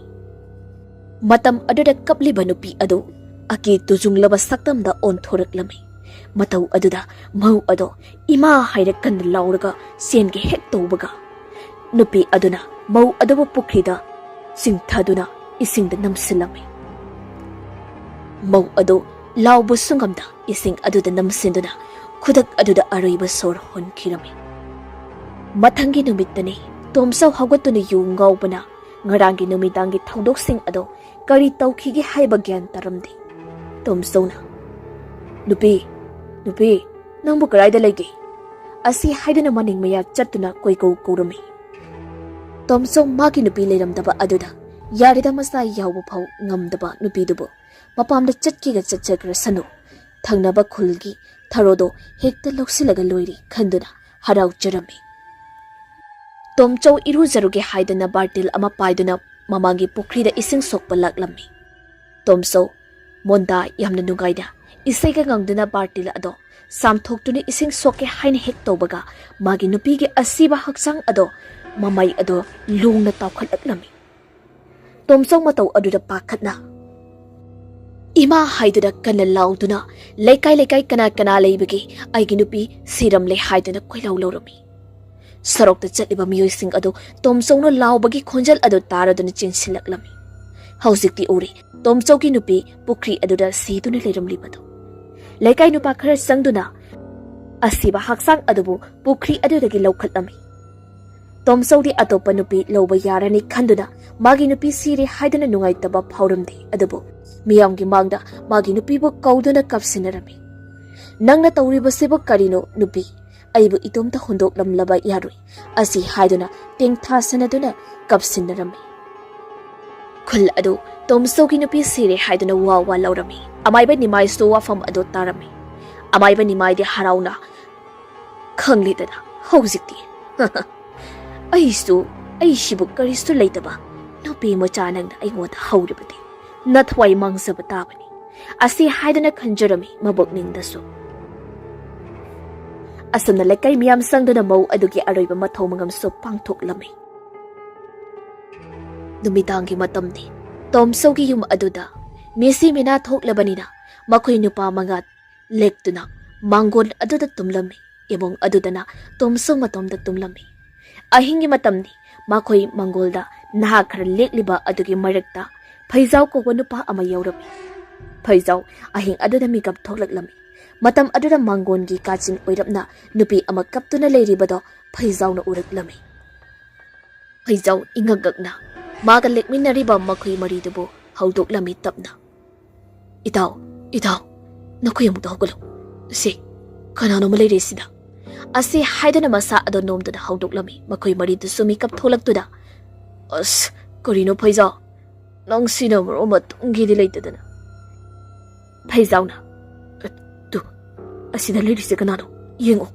ꯃꯇꯝ ꯑꯗꯨꯗ ꯀꯞꯂꯤꯕ ꯅꯨꯄꯤ ꯑꯗꯨ ꯑꯀꯤ ꯇꯨꯖꯨꯡꯂꯕ ꯁꯛꯇꯝꯗ ꯑꯣꯟꯊꯣꯔꯛꯂꯝꯃꯤ꯫ ꯃꯇꯧ ꯑꯗꯨꯗ ꯃꯧ ꯑꯗꯣ "ꯏꯃꯥ" ꯍꯥꯏꯅ ꯀꯟꯅ ꯂꯥꯎꯔꯒ ꯆꯦꯟꯒꯦ ꯍꯦꯛ ꯇꯧꯕꯒ, ꯅꯨꯄꯤ ꯑꯗꯨꯅ ꯃꯧ ꯑꯗꯨꯕꯨ ꯄꯨꯈ꯭ꯔꯤꯗ ꯆꯤꯡꯊꯗꯨꯅ ꯏꯁꯤꯡꯗ ꯅꯝꯁꯤꯜꯂꯝꯃꯤ꯫ ꯃꯧ ꯑꯗꯨ ꯂꯥꯎꯕꯁꯨ ꯉꯝꯗ ꯏꯁꯤꯡ ꯑꯗꯨꯗ ꯅꯝꯁꯤꯟꯗꯨꯅ ꯈꯨꯗꯛ ꯑꯗꯨꯗ ꯑꯔꯣꯏꯕ ꯁꯣꯔ ꯍꯣꯟꯈꯤꯔꯝꯃꯤ꯫ ꯃꯊꯪꯒꯤ ꯅꯨꯃꯤꯠꯇꯅꯤ ꯇꯣꯝꯆꯧ ꯍꯧꯒꯠꯇꯨꯅ ꯌꯨ ꯉꯥꯎꯕꯅ ꯉꯔꯥꯡꯒꯤ ꯅꯨꯃꯤꯗꯥꯡꯒꯤ ꯊꯧꯗꯣꯛꯁꯤꯡ ꯑꯗꯣ ꯀꯔꯤ ꯇꯧꯈꯤꯒꯦ ꯍꯥꯏꯕ ꯒ꯭ꯌꯥꯟ ꯇꯥꯔꯝꯗꯦ꯫ ꯇꯣꯝꯆꯧꯅ, "ꯅꯨꯄꯤ, ꯅꯨꯄꯤ, ꯅꯪꯕꯨ ꯀꯗꯥꯏꯗ ꯂꯩꯒꯦ?" ꯑꯁꯤ ꯍꯥꯏꯗꯨꯅ ꯃꯅꯤꯡ ꯃꯌꯥ ꯆꯠꯇꯨꯅ ꯀꯣꯏꯀꯧ ꯀꯧꯔꯝꯃꯤ꯫ ꯇꯣꯝꯆꯧ ꯃꯥꯒꯤ ꯅꯨꯄꯤ ꯂꯩꯔꯝꯗꯕ ꯑꯗꯨꯗ ꯌꯥꯔꯦꯗ ꯃꯆꯥ ꯌꯥꯎꯕ ꯐꯥꯎ ꯉꯝꯗꯕ ꯅꯨꯄꯤꯗꯨꯕꯨ ꯃꯄꯥꯝꯗ ꯆꯠꯀꯦꯒ ꯆꯠꯆꯈ꯭ꯔꯁꯅꯨ, ꯊꯪꯅꯕ ꯈꯨꯜꯒꯤ ꯊꯔꯣꯗꯣ ꯍꯦꯛꯇ ꯂꯧꯁꯤꯜꯂꯒ ꯂꯣꯏꯔꯦ ꯈꯟꯗꯨꯅ ꯍꯔꯥꯎꯖꯔꯝꯃꯤ꯫ ꯇꯣꯝꯆꯧ ꯏꯔꯨꯖꯔꯨꯒꯦ ꯍꯥꯏꯗꯅ ꯕꯥꯔꯇꯤꯜ ꯑꯃ ꯄꯥꯏꯗꯨꯅ ꯃꯃꯥꯡꯒꯤ ꯄꯨꯈ꯭ꯔꯤꯗ ꯏꯁꯤꯡ ꯁꯣꯛꯄ ꯂꯥꯛꯂꯝꯃꯤ꯫ ꯇꯣꯝꯆꯧ ꯃꯣꯟꯗꯥ ꯌꯥꯝꯅ ꯅꯨꯡꯉꯥꯏꯅ ꯏꯁꯩꯒ ꯉꯪꯗꯨꯅ ꯕꯥꯔꯇꯤꯜ ꯑꯗꯣ ꯆꯥꯝꯊꯣꯛꯇꯨꯅ ꯏꯁꯤꯡ ꯁꯣꯛꯀꯦ ꯍꯥꯏꯅ ꯍꯦꯛ ꯇꯧꯕꯒ, ꯃꯥꯒꯤ ꯅꯨꯄꯤꯒꯤ ꯑꯁꯤꯕ ꯍꯛꯆꯥꯡ ꯑꯗꯣ, ꯃꯃꯩ ꯑꯗꯣ ꯂꯣꯡꯅ ꯇꯥꯎꯈꯠꯂꯛꯂꯝꯃꯤ꯫ ꯇꯣꯝꯆꯧ ꯃꯇꯧ ꯑꯗꯨꯗ ꯄꯥꯈꯠꯅ, "ꯏꯃꯥ" ꯍꯥꯏꯗꯨꯅ ꯀꯟꯅ ꯂꯥꯎꯗꯨꯅ, "ꯂꯩꯀꯥꯏ ꯂꯩꯀꯥꯏ ꯀꯅꯥ ꯀꯅꯥ ꯂꯩꯕꯒꯦ? ꯑꯩꯒꯤ ꯅꯨꯄꯤ ꯁꯤꯔꯝꯂꯦ" ꯍꯥꯏꯗꯨꯅ ꯀꯣꯏꯂꯥꯎ ꯂꯥꯎꯔꯝꯃꯤ꯫ ꯁꯣꯔꯣꯛꯇ ꯆꯠꯂꯤꯕ ꯃꯤꯑꯣꯏꯁꯤꯡ ꯑꯗꯨ ꯇꯣꯝꯆꯧꯅ ꯂꯥꯎꯕꯒꯤ ꯈꯣꯟꯖꯦꯜ ꯑꯗꯨ ꯇꯥꯔꯗꯨꯅ ꯆꯦꯟꯁꯤꯜꯂꯛꯂꯝꯃꯤ꯫ ꯍꯧꯖꯤꯛꯇꯤ ꯎꯔꯦ, ꯇꯣꯝꯆꯧꯒꯤ ꯅꯨꯄꯤ ꯄꯨꯈ꯭ꯔꯤ ꯑꯗꯨꯗ ꯁꯤꯗꯨꯅ ꯂꯩꯔꯝꯂꯤꯕꯗꯨ꯫ ꯂꯩꯀꯥꯏ ꯅꯨꯄꯥ ꯈꯔ ꯆꯪꯗꯨꯅ ꯑꯁꯤꯕ ꯍꯛꯆꯥꯡ ꯑꯗꯨꯕꯨ ꯄꯨꯈ꯭ꯔꯤ ꯑꯗꯨꯗꯒꯤ ꯂꯧꯈꯠꯂꯝꯃꯤ꯫ ꯇꯣꯝꯆꯧꯗꯤ ꯑꯇꯣꯞꯄ ꯅꯨꯄꯤ ꯂꯧꯕ ꯌꯥꯔꯅꯤ ꯈꯟꯗꯨꯅ ꯃꯥꯒꯤ ꯅꯨꯄꯤ ꯁꯤꯔꯦ ꯍꯥꯏꯗꯨꯅ ꯅꯨꯡꯉꯥꯏꯇꯕ ꯐꯥꯎꯔꯝꯗꯦ꯫ ꯑꯗꯨꯕꯨ ꯃꯤꯌꯥꯝꯒꯤ ꯃꯥꯡꯗ ꯃꯥꯒꯤ ꯅꯨꯄꯤꯕꯨ ꯀꯧꯗꯨꯅ ꯀꯞꯁꯤꯟꯅꯔꯝꯃꯤ꯫ "ꯅꯪꯅ ꯇꯧꯔꯤꯕꯁꯤꯕꯨ ꯀꯔꯤꯅꯣ ꯅꯨꯄꯤ? ꯑꯩꯕꯨ ꯏꯇꯣꯝꯇ ꯍꯨꯟꯗꯣꯛꯂꯝꯂꯕ ꯌꯥꯔꯣꯏ" ꯑꯁꯤ ꯍꯥꯏꯗꯨꯅ ꯇꯦꯡꯊꯥ ꯁꯅꯗꯨꯅ ꯀꯞꯁꯤꯟꯅꯔꯝꯃꯤ꯫ ꯈꯨꯜ ꯑꯗꯨ ꯇꯣꯝꯆꯧꯒꯤ ꯅꯨꯄꯤ ꯁꯤꯔꯦ ꯍꯥꯏꯗꯨꯅ ꯋꯥ ꯋꯥ ꯂꯥꯎꯔꯝꯃꯤ꯫ ꯑꯃꯥꯏꯕ ꯅꯤꯃꯥꯏꯁꯨ ꯋꯥꯐꯝ ꯑꯗꯨ ꯇꯥꯔꯝꯃꯤ꯫ ꯑꯃꯥꯏꯕ ꯅꯤꯃꯥꯏꯗꯤ ꯍꯔꯥꯎꯅ, "ꯈꯪꯂꯦꯗꯅ ꯍꯧꯖꯤꯛꯇꯤ꯫ ꯑꯩꯁꯨ, ꯑꯩꯁꯤꯕꯨ ꯀꯔꯤꯁꯨ ꯂꯩꯇꯕ ꯅꯨꯄꯤ ꯃꯆꯥ ꯅꯪꯅ ꯑꯩꯉꯣꯟꯗ ꯍꯧꯔꯤꯕꯗꯤ ꯅꯊ꯭ꯋꯥꯏ ꯃꯥꯡꯖꯕ ꯇꯥꯕꯅꯤ" ꯑꯁꯤ ꯍꯥꯏꯗꯨꯅ ꯈꯟꯖꯔꯝꯃꯤ ꯃꯕꯨꯛꯅꯤꯡꯗꯁꯨ꯫ ꯑꯁꯨꯝꯅ ꯂꯩꯀꯥꯏ ꯃꯤꯌꯥꯝ ꯆꯪꯗꯨꯅ ꯃꯧ ꯑꯗꯨꯒꯤ ꯑꯔꯣꯏꯕ ꯃꯊꯧ ꯃꯉꯝꯁꯨ ꯄꯥꯡꯊꯣꯛꯂꯝꯃꯤ꯫ ꯅꯨꯃꯤꯗꯥꯡꯒꯤ ꯃꯇꯝꯅꯤ꯫ ꯇꯣꯝꯆꯧꯒꯤ ꯌꯨꯝ ꯑꯗꯨꯗ ꯃꯤꯁꯤ ꯃꯤꯅꯥ ꯊꯣꯛꯂꯕꯅꯤꯅ ꯃꯈꯣꯏ ꯅꯨꯄꯥ ꯃꯉꯥ ꯂꯦꯛꯇꯨꯅ ꯃꯥꯡꯒꯣꯜ ꯑꯗꯨꯗ ꯇꯨꯝꯂꯝꯃꯤ꯫ ꯏꯃꯨꯡ ꯑꯗꯨꯗꯅ ꯇꯣꯝꯆꯧ ꯃꯇꯣꯝꯗ ꯇꯨꯝꯂꯝꯃꯤ꯫ ꯑꯍꯤꯡꯒꯤ ꯃꯇꯝꯅꯤ꯫ ꯃꯈꯣꯏ ꯃꯥꯡꯒꯣꯜꯗ ꯅꯍꯥ ꯈꯔ ꯂꯦꯛꯂꯤꯕ ꯑꯗꯨꯒꯤ ꯃꯔꯛꯇ ꯐꯩꯖꯥꯎ ꯀꯧꯕ ꯅꯨꯄꯥ ꯑꯃ ꯌꯥꯎꯔꯝꯃꯤ꯫ ꯐꯩꯖꯥꯎ ꯑꯍꯤꯡ ꯑꯗꯨꯗ ꯃꯤꯀꯞ ꯊꯣꯛꯂꯛꯂꯝꯃꯤ꯫ ꯃꯇꯝ ꯑꯗꯨꯗ ꯃꯥꯡꯒꯣꯟꯒꯤ ꯀꯥꯆꯤꯟ ꯑꯣꯏꯔꯞꯅ ꯅꯨꯄꯤ ꯑꯃ ꯀꯞꯇꯨꯅ ꯂꯩꯔꯤꯕꯗꯣ ꯐꯩꯖꯥꯎꯅ ꯎꯔꯛꯂꯝꯃꯤ꯫ ꯐꯩꯖꯥꯎ ꯏꯉꯛꯉꯛꯅ ꯃꯥꯒ ꯂꯦꯛꯃꯤꯟꯅꯔꯤꯕ ꯃꯈꯣꯏ ꯃꯔꯤꯗꯨꯕꯨ ꯍꯧꯗꯣꯛꯂꯝꯃꯤ ꯇꯞꯅ꯫ "ꯏꯇꯥꯎ, ꯏꯇꯥꯎ, ꯅꯈꯣꯏ ꯑꯃꯨꯛꯇ ꯍꯧꯒꯠꯂꯨ꯫ ꯁꯤ, ꯀꯅꯥꯅꯣꯃ ꯂꯩꯔꯦ ꯁꯤꯗ" ꯑꯁꯤ ꯍꯥꯏꯗꯨꯅ ꯃꯁꯥ ꯑꯗꯨ ꯅꯣꯝꯗꯨꯅ ꯍꯧꯗꯣꯛꯂꯝꯃꯤ꯫ ꯃꯈꯣꯏ ꯃꯔꯤꯗꯨꯁꯨ ꯃꯤꯀꯞ ꯊꯣꯛꯂꯛꯇꯨꯅ, "ꯑꯁ, ꯀꯔꯤꯅꯣ ꯐꯩꯖꯥꯎ? ꯅꯪ ꯁꯤꯅ ꯃꯔꯣꯟ ꯑꯃ ꯇꯨꯝꯒꯦꯗꯤ ꯂꯩꯇꯗꯅ?" ꯐꯩꯖꯥꯎꯅ, "ꯑ, ꯇꯨ, ꯑꯁꯤꯗ ꯂꯩꯔꯤꯁꯦ ꯀꯅꯥꯅꯣ? ꯌꯦꯡꯉꯨ"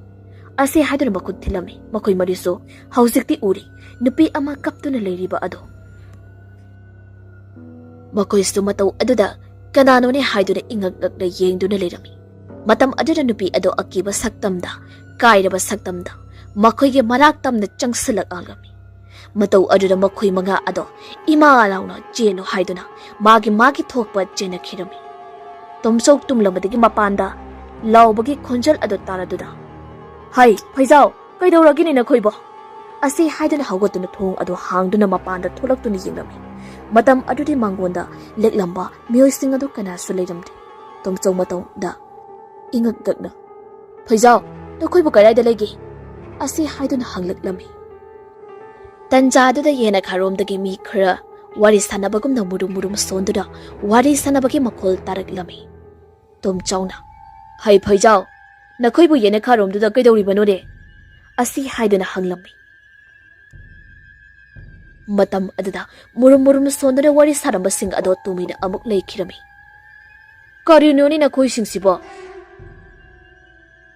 ꯑꯁꯤ ꯍꯥꯏꯗꯨꯅ ꯃꯈꯨꯠ ꯊꯤꯜꯂꯝꯃꯤ꯫ ꯃꯈꯣꯏ ꯃꯔꯤꯁꯨ ꯍꯧꯖꯤꯛꯇꯤ ꯎꯔꯤ ꯅꯨꯄꯤ ꯑꯃ ꯀꯞꯇꯨꯅ ꯂꯩꯔꯤꯕ ꯑꯗꯣ꯫ ꯃꯈꯣꯏꯁꯨ ꯃꯇꯧ ꯑꯗꯨꯗ ꯀꯅꯥꯅꯣꯅꯦ ꯍꯥꯏꯗꯨꯅ ꯏꯉꯛ ꯉꯛꯅ ꯌꯦꯡꯗꯨꯅ ꯂꯩꯔꯝꯃꯤ꯫ ꯃꯇꯝ ꯑꯗꯨꯗ ꯅꯨꯄꯤ ꯑꯗꯣ ꯑꯀꯤꯕ ꯁꯛꯇꯝꯗ, ꯀꯥꯏꯔꯕ ꯁꯛꯇꯝꯗ ꯃꯈꯣꯏꯒꯤ ꯃꯅꯥꯛ ꯇꯝꯅ ꯆꯪꯁꯤꯜꯂꯛꯂꯝꯃꯤ꯫ ꯃꯇꯧ ꯑꯗꯨꯗ ꯃꯈꯣꯏ ꯃꯉꯥ ꯑꯗꯣ ꯏꯃꯥ ꯂꯥꯎꯅ ꯆꯦꯜꯂꯨ ꯍꯥꯏꯗꯨꯅ ꯃꯥꯒꯤ ꯃꯥꯒꯤ ꯊꯣꯛꯄ ꯆꯦꯟꯅꯈꯤꯔꯝꯃꯤ꯫ ꯇꯣꯝꯆꯧ ꯇꯨꯝꯂꯝꯕꯗꯒꯤ ꯃꯄꯥꯟꯗ ꯂꯥꯎꯕꯒꯤ ꯈꯣꯟꯖꯦꯜ ꯑꯗꯨ ꯇꯥꯔꯗꯨꯅ, "ꯍꯩ, ꯐꯩꯖꯥꯎ, ꯀꯩꯗꯧꯔꯒꯦꯅꯦ ꯅꯈꯣꯏꯕꯣ?" ꯑꯁꯤ ꯍꯥꯏꯗꯨꯅ ꯍꯧꯒꯠꯇꯨꯅ ꯊꯣꯡ ꯑꯗꯨ ꯍꯥꯡꯗꯨꯅ ꯃꯄꯥꯟꯗ ꯊꯣꯛꯂꯛꯇꯨꯅ ꯌꯦꯡꯂꯝꯃꯤ꯫ ꯃꯇꯝ ꯑꯗꯨꯗꯤ ꯃꯥꯡꯒꯣꯟꯗ ꯂꯦꯛꯂꯝꯕ ꯃꯤꯑꯣꯏꯁꯤꯡ ꯑꯗꯨ ꯀꯅꯥꯁꯨ ꯂꯩꯔꯝꯗꯦ꯫ ꯇꯣꯝꯆꯧ ꯃꯇꯧꯗ ꯏꯉꯛ ꯉꯛꯅ, "ꯐꯩꯖꯥꯎ, ꯅꯈꯣꯏꯕꯨ ꯀꯗꯥꯏꯗ ꯂꯩꯒꯦ?" ꯑꯁꯤ ꯍꯥꯏꯗꯨꯅ ꯍꯪꯂꯛꯂꯝꯃꯤ꯫ ꯇꯟꯖꯥꯗꯨꯗ ꯌꯦꯅꯈꯥꯔꯣꯝꯗꯒꯤ ꯃꯤ ꯈꯔ ꯋꯥꯔꯤ ꯁꯥꯟꯅꯕꯒꯨꯝꯅ ꯃꯨꯔꯨꯝ ꯃꯨꯔꯨꯝ ꯁꯣꯟꯗꯨꯅ ꯋꯥꯔꯤ ꯁꯥꯟꯅꯕꯒꯤ ꯃꯈꯣꯜ ꯇꯥꯔꯛꯂꯝꯃꯤ꯫ ꯇꯣꯝꯆꯧꯅ, "ꯍꯩ ꯐꯩꯖꯥꯎ, ꯅꯈꯣꯏꯕꯨ ꯌꯦꯅꯈꯥꯔꯣꯝꯗꯨꯗ ꯀꯩꯗꯧꯔꯤꯕꯅꯣꯅꯦ?" ꯑꯁꯤ ꯍꯥꯏꯗꯨꯅ ꯍꯪꯂꯝꯃꯤ꯫ ꯃꯇꯝ ꯑꯗꯨꯗ ꯃꯨꯔꯨꯝ ꯃꯨꯔꯨꯝ ꯁꯣꯟꯗꯨꯅ ꯋꯥꯔꯤ ꯁꯥꯔꯝꯕꯁꯤꯡ ꯑꯗꯣ ꯇꯨꯃꯤꯟꯅ ꯑꯃꯨꯛ ꯂꯩꯈꯤꯔꯝꯃꯤ꯫ "ꯀꯔꯤꯅꯣꯅꯦ ꯅꯈꯣꯏꯁꯤꯡꯁꯤꯕꯣ?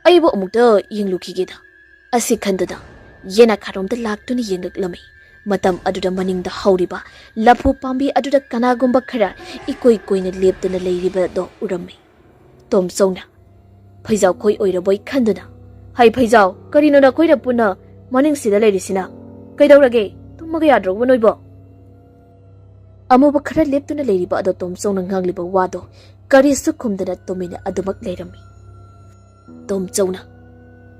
ꯑꯩꯕꯨ ꯑꯃꯨꯛꯇ ꯌꯦꯡꯂꯨꯈꯤꯒꯦꯗ" ꯑꯁꯤ ꯈꯟꯗꯨꯅ ꯌꯦꯅꯈꯥꯔꯣꯝꯗ ꯂꯥꯛꯇꯨꯅ ꯌꯦꯡꯂꯛꯂꯝꯃꯤ꯫ ꯃꯇꯝ ꯑꯗꯨꯗ ꯃꯅꯤꯡꯗ ꯍꯧꯔꯤꯕ ꯂꯐꯨ ꯄꯥꯝꯕꯤ ꯑꯗꯨꯗ ꯀꯅꯥꯒꯨꯝꯕ ꯈꯔ ꯏꯀꯣꯏ ꯀꯣꯏꯅ ꯂꯦꯞꯇꯨꯅ ꯂꯩꯔꯤꯕꯗꯣ ꯎꯔꯝꯃꯤ꯫ ꯇꯣꯝꯆꯧꯅ, "ꯐꯩꯖꯥꯎꯈꯣꯏ ꯑꯣꯏꯔꯕꯣꯏ ꯈꯟꯗꯨꯅ, 'ꯍꯩ ꯐꯩꯖꯥꯎ, ꯀꯔꯤꯅꯣ ꯅꯈꯣꯏꯅ ꯄꯨꯟꯅ ꯃꯅꯤꯡꯁꯤꯗ ꯂꯩꯔꯤꯁꯤꯅ? ꯀꯩꯗꯧꯔꯒꯦ? ꯇꯨꯝꯃꯒ ꯌꯥꯗ꯭ꯔꯕꯣ ꯅꯣꯏꯕꯣ?" ꯑꯃꯨꯕ ꯈꯔ ꯂꯦꯞꯇꯨꯅ ꯂꯩꯔꯤꯕ ꯑꯗꯣ ꯇꯣꯝꯆꯧꯅ ꯉꯥꯡꯂꯤꯕ ꯋꯥꯗꯣ ꯀꯔꯤꯁꯨ ꯈꯨꯝꯗꯅ ꯇꯨꯃꯤꯟꯅ ꯑꯗꯨꯃꯛ ꯂꯩꯔꯝꯃꯤ꯫ ꯇꯣꯝꯆꯧꯅ,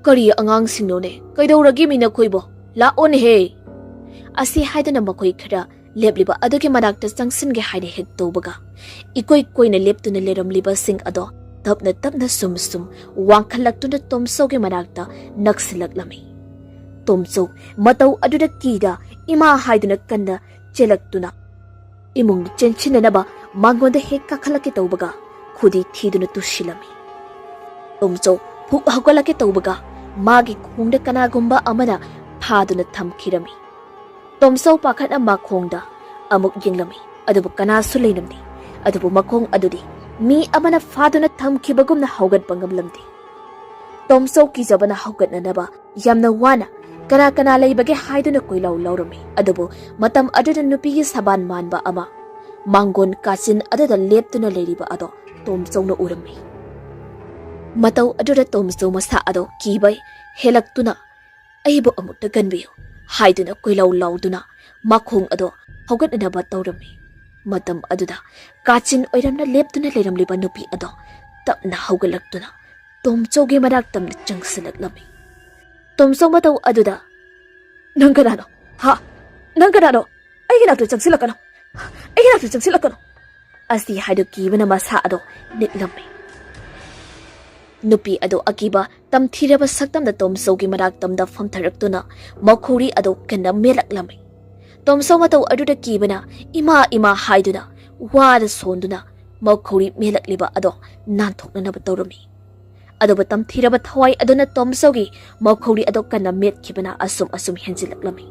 "ꯀꯔꯤ ꯑꯉꯥꯡꯁꯤꯡꯅꯣꯅꯦ? ꯀꯩꯗꯧꯔꯒꯦ ꯃꯤ ꯅꯈꯣꯏꯕꯣ? ꯂꯥꯛꯑꯣꯅꯦꯍꯦ!" ꯑꯁꯤ ꯍꯥꯏꯗꯨꯅ ꯃꯈꯣꯏ ꯈꯔ ꯂꯦꯞꯂꯤꯕ ꯑꯗꯨꯒꯤ ꯃꯅꯥꯛꯇ ꯆꯪꯁꯤꯟꯒꯦ ꯍꯥꯏꯅ ꯍꯦꯛ ꯇꯧꯕꯒ, ꯏꯀꯣꯏ ꯀꯣꯏꯅ ꯂꯦꯞꯇꯨꯅ ꯂꯩꯔꯝꯂꯤꯕꯁꯤꯡ ꯑꯗꯣ ꯇꯞꯅ ꯇꯞꯅ ꯁꯨꯝ ꯁꯨꯝ ꯋꯥꯡꯈꯠꯂꯛꯇꯨꯅ ꯇꯣꯝꯆꯧꯒꯤ ꯃꯅꯥꯛꯇ ꯅꯛꯁꯤꯜꯂꯛꯂꯝꯃꯤ꯫ ꯇꯣꯝꯆꯧ ꯃꯇꯧ ꯑꯗꯨꯗ ꯀꯤꯗ ꯏꯃꯥ ꯍꯥꯏꯗꯨꯅ ꯀꯟꯅ ꯆꯦꯜꯂꯛꯇꯨꯅ ꯏꯃꯨꯡ ꯆꯦꯟꯁꯤꯟꯅꯅꯕ ꯃꯉꯣꯟꯗ ꯍꯦꯛ ꯀꯥꯈꯠꯂꯛꯀꯦ ꯇꯧꯕꯒ ꯈꯨꯗꯤ ꯊꯤꯗꯨꯅ ꯇꯨꯁꯤꯜꯂꯝꯃꯤ꯫ ꯇꯣꯝꯆꯧ ꯐꯨꯛ ꯍꯧꯒꯠꯂꯛꯀꯦ ꯇꯧꯕꯒ ꯃꯥꯒꯤ ꯈꯣꯡꯗ ꯀꯅꯥꯒꯨꯝꯕ ꯑꯃꯅ ꯐꯥꯗꯨꯅ ꯊꯝꯈꯤꯔꯝꯃꯤ꯫ ꯇꯣꯝꯆꯧ ꯄꯥꯈꯠꯅ ꯃꯈꯣꯡꯗ ꯑꯃꯨꯛ ꯌꯦꯡꯂꯝꯃꯤ, ꯑꯗꯨꯕꯨ ꯀꯅꯥꯁꯨ ꯂꯩꯔꯝꯗꯦ꯫ ꯑꯗꯨꯕꯨ ꯃꯈꯣꯡ ꯑꯗꯨꯗꯤ ꯃꯤ ꯑꯃꯅ ꯐꯥꯗꯨꯅ ꯊꯝꯈꯤꯕꯒꯨꯝꯅ ꯍꯧꯒꯠꯄ ꯉꯝꯂꯝꯗꯦ꯫ ꯇꯣꯝꯆꯧ ꯀꯤꯖꯕꯅ ꯍꯧꯒꯠꯅꯅꯕ ꯌꯥꯝꯅ ꯋꯥꯅ ꯀꯅꯥ ꯀꯅꯥ ꯂꯩꯕꯒꯦ ꯍꯥꯏꯗꯨꯅ ꯀꯣꯏꯂꯥꯎ ꯂꯥꯎꯔꯝꯃꯤ꯫ ꯑꯗꯨꯕꯨ ꯃꯇꯝ ꯑꯗꯨꯗ ꯅꯨꯄꯤꯒꯤ ꯁꯕꯥꯟ ꯃꯥꯟꯕ ꯑꯃ ꯃꯥꯡꯒꯣꯟ ꯀꯥꯆꯤꯟ ꯑꯗꯨꯗ ꯂꯦꯞꯇꯨꯅ ꯂꯩꯔꯤꯕ ꯑꯗꯣ ꯇꯣꯝꯆꯧꯅ ꯎꯔꯝꯃꯤ꯫ ꯃꯇꯧ ꯑꯗꯨꯗ ꯇꯣꯝꯆꯧ ꯃꯁꯥ ꯑꯗꯣ ꯀꯤꯕ ꯍꯦꯜꯂꯛꯇꯨꯅ, "ꯑꯩꯕꯨ ꯑꯃꯨꯛꯇ ꯀꯟꯕꯤꯌꯨ" ꯍꯥꯏꯗꯨꯅ ꯀꯣꯏꯂꯥꯎ ꯂꯥꯎꯗꯨꯅ ꯃꯈꯣꯡ ꯑꯗꯣ ꯍꯧꯒꯠꯅꯅꯕ ꯇꯧꯔꯝꯃꯤ꯫ ꯃꯇꯝ ꯑꯗꯨꯗ ꯀꯥꯆꯤꯟ ꯑꯣꯏꯔꯝꯅ ꯂꯦꯞꯇꯨꯅ ꯂꯩꯔꯝꯂꯤꯕ ꯅꯨꯄꯤ ꯑꯗꯣ ꯇꯞꯅ ꯍꯧꯒꯠꯂꯛꯇꯨꯅ ꯇꯣꯝꯆꯧꯒꯤ ꯃꯅꯥꯛꯇ ꯆꯪꯁꯤꯜꯂꯛꯂꯝꯃꯤ꯫ ꯇꯣꯝꯆꯧ ꯃꯇꯧ ꯑꯗꯨꯗ, "ꯅꯪ ꯀꯅꯥꯅꯣ? ꯍꯥ? ꯅꯪ ꯀꯅꯥꯅꯣ? ꯑꯩꯒꯤ ꯅꯥꯛꯇ ꯆꯪꯁꯤꯜꯂꯛꯀꯅꯨ! ꯑꯩꯒꯤ ꯅꯥꯛꯇ ꯆꯪꯁꯤꯜꯂꯛꯀꯅꯨ!" ꯑꯁꯤ ꯍꯥꯏꯗꯨ ꯀꯤꯕꯅ ꯃꯁꯥ ꯑꯗꯣ ꯅꯤꯛꯂꯝꯃꯤ꯫ ꯅꯨꯄꯤ ꯑꯗꯨ ꯑꯀꯤꯕ ꯇꯝꯊꯤꯔꯕ ꯁꯛꯇꯝꯗ ꯇꯣꯝꯆꯧꯒꯤ ꯃꯅꯥꯛꯇꯝꯗ ꯐꯝꯊꯔꯛꯇꯨꯅ ꯃꯧꯈꯧꯔꯤ ꯑꯗꯨ ꯀꯟꯅ ꯃꯦꯠꯂꯛꯂꯝꯃꯤ꯫ ꯇꯣꯝꯆꯧ ꯃꯇꯧ ꯑꯗꯨꯗ ꯀꯤꯕꯅ "ꯏꯃꯥ, ꯏꯃꯥ" ꯍꯥꯏꯗꯨꯅ ꯋꯥꯗ ꯁꯣꯟꯗꯨꯅ ꯃꯧꯈꯧꯔꯤ ꯃꯦꯠꯂꯛꯂꯤꯕ ꯑꯗꯣ ꯅꯥꯟꯊꯣꯛꯅꯅꯕ ꯇꯧꯔꯝꯃꯤ꯫ ꯑꯗꯨꯕꯨ ꯇꯝꯊꯤꯔꯕ ꯊꯋꯥꯏ ꯑꯗꯨꯅ ꯇꯣꯝꯆꯧꯒꯤ ꯃꯧꯈꯧꯔꯤ ꯑꯗꯣ ꯀꯟꯅ ꯃꯦꯠꯈꯤꯕꯅ ꯑꯁꯨꯝ ꯑꯁꯨꯝ ꯍꯦꯟꯖꯤꯜꯂꯛꯂꯝꯃꯤ꯫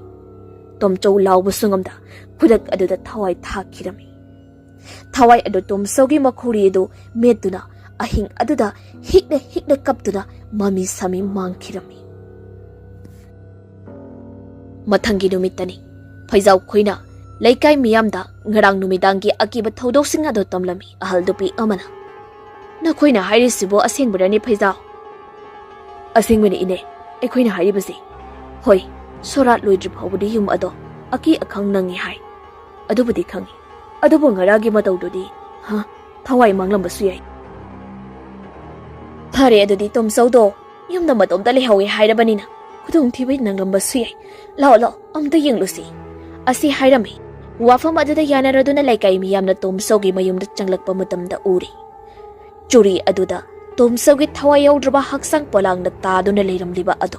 ꯇꯣꯝꯆꯧ ꯂꯥꯎꯕꯁꯨ ꯉꯝꯗ ꯈꯨꯗꯛ ꯑꯗꯨꯗ ꯊꯋꯥꯏ ꯊꯥꯈꯤꯔꯝꯃꯤ꯫ ꯊꯋꯥꯏ ꯑꯗꯨ ꯇꯣꯝꯆꯧꯒꯤ ꯃꯧꯈꯧꯔꯤ ꯑꯗꯨ ꯃꯦꯠꯇꯨꯅ ꯑꯍꯤꯡ ꯑꯗꯨꯗ ꯍꯤꯛꯅ ꯍꯤꯛꯅ ꯀꯞꯇꯨꯅ ꯃꯃꯤ ꯁꯥꯃꯤ ꯃꯥꯡꯈꯤꯔꯝꯃꯤ꯫ ꯃꯊꯪꯒꯤ ꯅꯨꯃꯤꯠꯇꯅꯤ꯫ ꯐꯩꯖꯥꯎ ꯈꯣꯏꯅ ꯂꯩꯀꯥꯏ ꯃꯤꯌꯥꯝꯗ ꯉꯔꯥꯡ ꯅꯨꯃꯤꯗꯥꯡꯒꯤ ꯑꯀꯤꯕ ꯊꯧꯗꯣꯛꯁꯤꯡ ꯑꯗꯨ ꯇꯝꯂꯝꯃꯤ꯫ ꯑꯍꯜ ꯅꯨꯄꯤ ꯑꯃꯅ, "ꯅꯈꯣꯏꯅ ꯍꯥꯏꯔꯤꯁꯤꯕꯨ ꯑꯁꯦꯡꯕꯔꯅꯦ ꯐꯩꯖꯥꯎ?" "ꯑꯁꯦꯡꯕꯅꯤ ꯏꯅꯦ, ꯑꯩꯈꯣꯏꯅ ꯍꯥꯏꯔꯤꯕꯁꯤ꯫ ꯍꯣꯏ, ꯁꯣꯔꯥꯠ ꯂꯣꯏꯗ꯭ꯔꯤ ꯐꯥꯎꯕꯗꯤ ꯌꯨꯝ ꯑꯗꯣ ꯑꯀꯤ ꯑꯈꯪ ꯅꯪꯉꯤ ꯍꯥꯏ꯫ ꯑꯗꯨꯕꯨꯗꯤ ꯈꯪꯉꯤ꯫ ꯑꯗꯨꯕꯨ ꯉꯔꯥꯡꯒꯤ ꯃꯇꯧꯗꯨꯗꯤ, ꯍꯥ, ꯊꯋꯥꯏ ꯃꯥꯡꯂꯝꯕꯁꯨ ꯌꯥꯏ꯫" "ꯐꯔꯦ, ꯑꯗꯨꯗꯤ ꯇꯣꯝꯆꯧꯗꯣ ꯌꯨꯝꯗ ꯃꯇꯣꯝꯇ ꯂꯩꯍꯧꯋꯦ ꯍꯥꯏꯔꯕꯅꯤꯅ ꯈꯨꯗꯣꯡꯊꯤꯕ ꯅꯪꯂꯝꯕꯁꯨ ꯌꯥꯏ꯫ ꯂꯥꯛꯑꯣ, ꯂꯥꯛꯑꯣ, ꯑꯝꯇ ꯌꯦꯡꯂꯨꯁꯤ꯫" ꯑꯁꯤ ꯍꯥꯏꯔꯝꯃꯤ꯫ ꯋꯥꯐꯝ ꯑꯗꯨꯗ ꯌꯥꯅꯔꯗꯨꯅ ꯂꯩꯀꯥꯏ ꯃꯤꯌꯥꯝꯅ ꯇꯣꯝꯆꯧꯒꯤ ꯃꯌꯨꯝꯗ ꯆꯪꯂꯛꯄ ꯃꯇꯝꯗ ꯎꯔꯤ꯫ ꯆꯨꯔꯤ ꯑꯗꯨꯗ ꯇꯣꯝꯆꯧꯒꯤ ꯊꯋꯥꯏ ꯌꯥꯎꯗ꯭ꯔꯕ ꯍꯛꯆꯥꯡ ꯄꯣꯂꯥꯡꯅ ꯇꯥꯗꯨꯅ ꯂꯩꯔꯝꯂꯤꯕ ꯑꯗꯨ꯫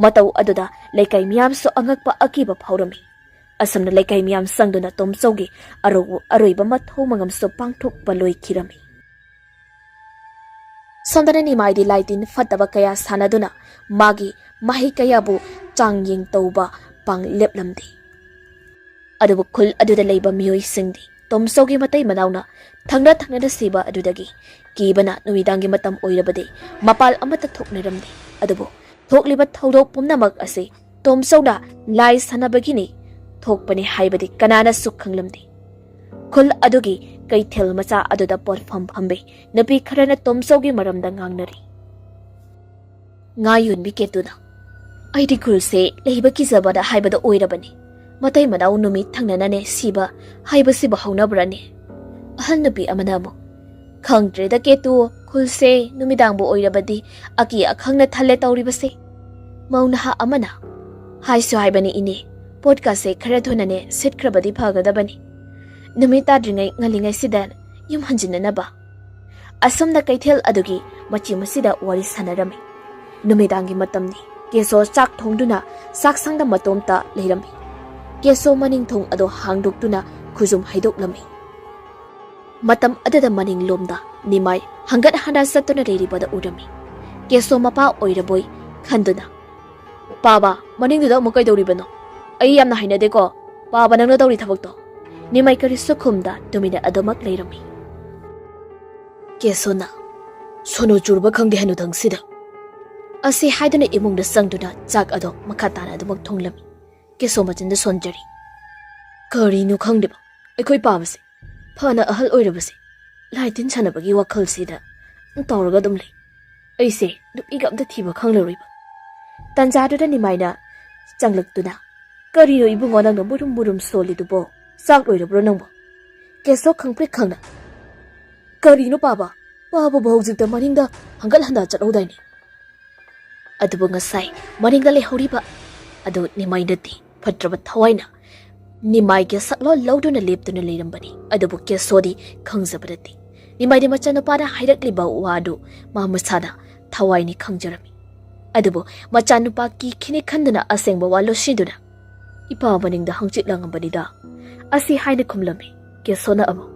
ꯃꯇꯧ ꯑꯗꯨꯗ ꯂꯩꯀꯥꯏ ꯃꯤꯌꯥꯝꯁꯨ ꯑꯉꯛꯄ ꯑꯀꯤꯕ ꯐꯥꯎꯔꯝꯃꯤ꯫ ꯑꯁꯨꯝꯅ ꯂꯩꯀꯥꯏ ꯃꯤꯌꯥꯝ ꯆꯪꯗꯨꯅ ꯇꯣꯝꯆꯧꯒꯤ ꯑꯔꯧ-, ꯑꯔꯣꯏꯕ ꯃꯊꯧ ꯃꯉꯝꯁꯨ ꯄꯥꯡꯊꯣꯛꯄ ꯂꯣꯏꯈꯤꯔꯝꯃꯤ꯫ ꯁꯣꯝꯗꯅ ꯅꯤꯃꯥꯏꯗꯤ ꯂꯥꯏꯇꯤꯟ ꯐꯠꯇꯕ ꯀꯌꯥ ꯁꯥꯟꯅꯗꯨꯅ ꯃꯥꯒꯤ ꯃꯍꯩ ꯀꯌꯥꯕꯨ ꯆꯥꯡꯌꯦꯡ ꯇꯧꯕ ꯄꯥꯡ ꯂꯦꯞꯂꯝꯗꯦ꯫ ꯑꯗꯨꯕꯨ ꯈꯨꯜ ꯑꯗꯨꯗ ꯂꯩꯕ ꯃꯤꯑꯣꯏꯁꯤꯡꯗꯤ ꯇꯣꯝꯆꯧꯒꯤ ꯃꯇꯩ ꯃꯅꯥꯎꯅ ꯊꯪꯅ ꯊꯪꯅꯅ ꯁꯤꯕ ꯑꯗꯨꯗꯒꯤ ꯀꯤꯕꯅ ꯅꯨꯃꯤꯗꯥꯡꯒꯤ ꯃꯇꯝ ꯑꯣꯏꯔꯕꯗꯤ ꯃꯄꯥꯜ ꯑꯃꯠꯇ ꯊꯣꯛꯅꯔꯝꯗꯦ꯫ ꯑꯗꯨꯕꯨ ꯊꯣꯛꯂꯤꯕ ꯊꯧꯗꯣꯛ ꯄꯨꯝꯅꯃꯛ ꯑꯁꯤ ꯇꯣꯝꯆꯧꯅ ꯂꯥꯏ ꯁꯥꯟꯅꯕꯒꯤꯅꯤ ꯊꯣꯛꯄꯅꯤ ꯍꯥꯏꯕꯗꯤ ꯀꯅꯥꯅꯁꯨ ꯈꯪꯂꯝꯗꯦ꯫ ꯈꯨꯜ ꯑꯗꯨꯒꯤ ꯀꯩꯊꯦꯜ ꯃꯆꯥ ꯑꯗꯨꯗ ꯄꯣꯠꯐꯝ ꯐꯝꯕꯤ ꯅꯨꯄꯤ ꯈꯔꯅ ꯇꯣꯝꯆꯧꯒꯤ ꯃꯔꯝꯗ ꯉꯥꯡꯅꯔꯤ꯫ ꯉꯥ ꯌꯣꯟꯕꯤ ꯀꯦꯇꯨꯅ, "ꯑꯩꯗꯤ ꯈꯨꯜꯁꯦ ꯂꯩꯕ ꯀꯤꯖꯕꯗ ꯍꯥꯏꯕꯗ ꯑꯣꯏꯔꯕꯅꯤ꯫ ꯃꯇꯩ ꯃꯅꯥꯎ ꯅꯨꯃꯤꯠ ꯊꯪꯅꯅꯅꯦ ꯁꯤꯕ ꯍꯥꯏꯕꯁꯤꯕꯨ ꯍꯧꯅꯕ꯭ꯔꯅꯦ?" ꯑꯍꯜ ꯅꯨꯄꯤ ꯑꯃꯅ ꯑꯃꯨꯛ, "ꯈꯪꯗ꯭ꯔꯦꯗ ꯀꯦꯇꯨ, ꯈꯨꯜꯁꯦ ꯅꯨꯃꯤꯗꯥꯡꯕꯨ ꯑꯣꯏꯔꯕꯗꯤ ꯑꯀꯤ ꯑꯈꯪꯅ ꯊꯜꯂꯦ ꯇꯧꯔꯤꯕꯁꯦ꯫" ꯃꯧ ꯅꯍꯥ ꯑꯃꯅ, "ꯍꯥꯏꯁꯨ ꯍꯥꯏꯕꯅꯤ ꯏꯅꯦ, ꯄꯣꯠꯀꯥꯁꯦ ꯈꯔ ꯊꯨꯅꯅꯦ ꯁꯤꯠꯈ꯭ꯔꯕꯗꯤ ꯐꯒꯗꯕꯅꯤ꯫ ꯅꯨꯃꯤꯠ ꯇꯥꯗ꯭ꯔꯤꯉꯩ ꯉꯜꯂꯤꯉꯩꯁꯤꯗ ꯌꯨꯝ ꯍꯟꯖꯤꯟꯅꯅꯕ꯫" ꯑꯁꯨꯝꯅ ꯀꯩꯊꯦꯜ ꯑꯗꯨꯒꯤ ꯃꯆꯤ ꯃꯁꯤꯗ ꯋꯥꯔꯤ ꯁꯥꯟꯅꯔꯝꯃꯤ꯫ ꯅꯨꯃꯤꯗꯥꯡꯒꯤ ꯃꯇꯝꯅꯤ꯫ ꯀꯦꯁꯣ ꯆꯥꯛ ꯊꯣꯡꯗꯨꯅ ꯆꯥꯛꯁꯪꯗ ꯃꯇꯣꯝꯇ ꯂꯩꯔꯝꯃꯤ꯫ ꯀꯦꯁꯣ ꯃꯅꯤꯡ ꯊꯣꯡ ꯑꯗꯨ ꯍꯥꯡꯗꯣꯛꯇꯨꯅ ꯈꯨꯖꯨꯝ ꯍꯩꯗꯣꯛꯂꯝꯃꯤ꯫ ꯃꯇꯝ ꯑꯗꯨꯗ ꯃꯅꯤꯡꯂꯣꯝꯗ ꯅꯤꯃꯥꯏ ꯍꯪꯒꯠ ꯍꯟꯗ ꯆꯠꯇꯨꯅ ꯂꯩꯔꯤꯕꯗ ꯎꯔꯝꯃꯤ꯫ ꯀꯦꯁꯣ ꯃꯄꯥ ꯑꯣꯏꯔꯕꯣꯏ ꯈꯟꯗꯨꯅ, "ꯄꯥꯕ, ꯃꯅꯤꯡꯗꯨꯗ ꯑꯃꯨꯛ ꯀꯩꯗꯧꯔꯤꯕꯅꯣ? ꯑꯩ ꯌꯥꯝꯅ ꯍꯩꯅꯗꯦꯀꯣ꯫ ꯄꯥꯕ, ꯅꯪꯅ ꯇꯧꯔꯤ ꯊꯕꯛꯇꯣ?" ꯅꯤꯃꯥꯏ ꯀꯔꯤꯁꯨ ꯈꯨꯝꯗ ꯇꯨꯃꯤꯟꯅ ꯑꯗꯨꯃꯛ ꯂꯩꯔꯝꯃꯤ꯫ ꯀꯦꯁꯣꯅ, "ꯁꯣꯅꯣ ꯆꯨꯔꯕ ꯈꯪꯗꯦ ꯍꯅꯨꯊꯪꯁꯤꯗ" ꯑꯁꯤ ꯍꯥꯏꯗꯨꯅ ꯏꯃꯨꯡꯗ ꯆꯪꯗꯨꯅ ꯆꯥꯛ ꯑꯗꯣ ꯃꯈꯥ ꯇꯥꯅ ꯑꯗꯨꯃꯛ ꯊꯣꯡꯂꯝꯃꯤ꯫ ꯀꯦꯁꯣ ꯃꯆꯤꯟꯗ ꯁꯣꯟꯖꯔꯤ꯫ "ꯀꯔꯤꯅꯣ ꯈꯪꯗꯦꯕ, ꯑꯩꯈꯣꯏ ꯄꯥꯕꯁꯦ, ꯐꯅ ꯑꯍꯜ ꯑꯣꯏꯔꯕꯁꯦ, ꯂꯥꯏ ꯇꯤꯟ ꯁꯥꯟꯅꯕꯒꯤ ꯋꯥꯈꯜꯁꯤꯗ ꯇꯧꯔꯒ ꯑꯗꯨꯝ ꯂꯩ꯫ ꯑꯩꯁꯦ ꯅꯨꯄꯤꯒ ꯑꯝꯇ ꯊꯤꯕ ꯈꯪꯂꯔꯣꯏꯕ"꯫ ꯇꯟꯖꯥꯗꯨꯗ ꯅꯤꯃꯥꯏꯅ ꯆꯪꯂꯛꯇꯨꯅ, "ꯀꯔꯤꯅꯣ ꯏꯕꯨꯡꯉꯣ, ꯅꯪꯅ ꯃꯨꯔꯨꯝ ꯃꯨꯔꯨꯝ ꯁꯣꯜꯂꯤꯗꯨꯕꯣ? ꯆꯥꯛ ꯂꯣꯏꯔꯕ꯭ꯔꯣ ꯅꯪꯕꯣ?" ꯀꯦꯁꯣ ꯈꯪꯄ꯭ꯔꯤꯛ ꯈꯪꯅ, "ꯀꯔꯤꯅꯣ ꯄꯥꯕ? ꯄꯥꯕꯕꯨ ꯍꯧꯖꯤꯛꯇ ꯃꯅꯤꯡꯗ ꯍꯪꯒꯠ ꯍꯟꯗ ꯆꯠꯍꯧꯗꯥꯏꯅꯦ?" ꯑꯗꯨꯕꯨ ꯉꯁꯥꯏ ꯃꯅꯤꯡꯗ ꯂꯩꯍꯧꯔꯤꯕ ꯑꯗꯨ ꯅꯤꯃꯥꯏ ꯅꯠꯇꯦ꯫ ꯐꯠꯇ꯭ꯔꯕ ꯊꯋꯥꯏꯅ ꯅꯤꯃꯥꯏꯒꯤ ꯁꯛꯂꯣꯟ ꯂꯧꯗꯨꯅ ꯂꯦꯞꯇꯨꯅ ꯂꯩꯔꯝꯕꯅꯤ꯫ ꯑꯗꯨꯕꯨ ꯀꯦꯁꯣꯗꯤ ꯈꯪꯖꯕ ꯅꯠꯇꯦ꯫ ꯅꯤꯃꯥꯏꯗꯤ ꯃꯆꯥꯅꯨꯄꯥꯅ ꯍꯥꯏꯔꯛꯂꯤꯕ ꯋꯥꯗꯨ ꯃꯥ ꯃꯁꯥꯅ ꯊꯋꯥꯏꯅꯤ ꯈꯪꯖꯔꯝꯃꯤ꯫ ꯑꯗꯨꯕꯨ ꯃꯆꯥꯅꯨꯄꯥ ꯀꯤꯈꯤꯅꯤ ꯈꯟꯗꯨꯅ ꯑꯁꯦꯡꯕ ꯋꯥ ꯂꯣꯠꯁꯤꯟꯗꯨꯅ, "ꯏꯄꯥ ꯃꯅꯤꯡꯗ ꯍꯪꯆꯤꯠ ꯂꯥꯡꯉꯝꯕꯅꯤꯗ" ꯑꯁꯤ ꯍꯥꯏꯅ ꯈꯨꯝꯂꯝꯃꯤ꯫ ꯀꯦꯁꯣꯅ ꯑꯃꯨꯛ,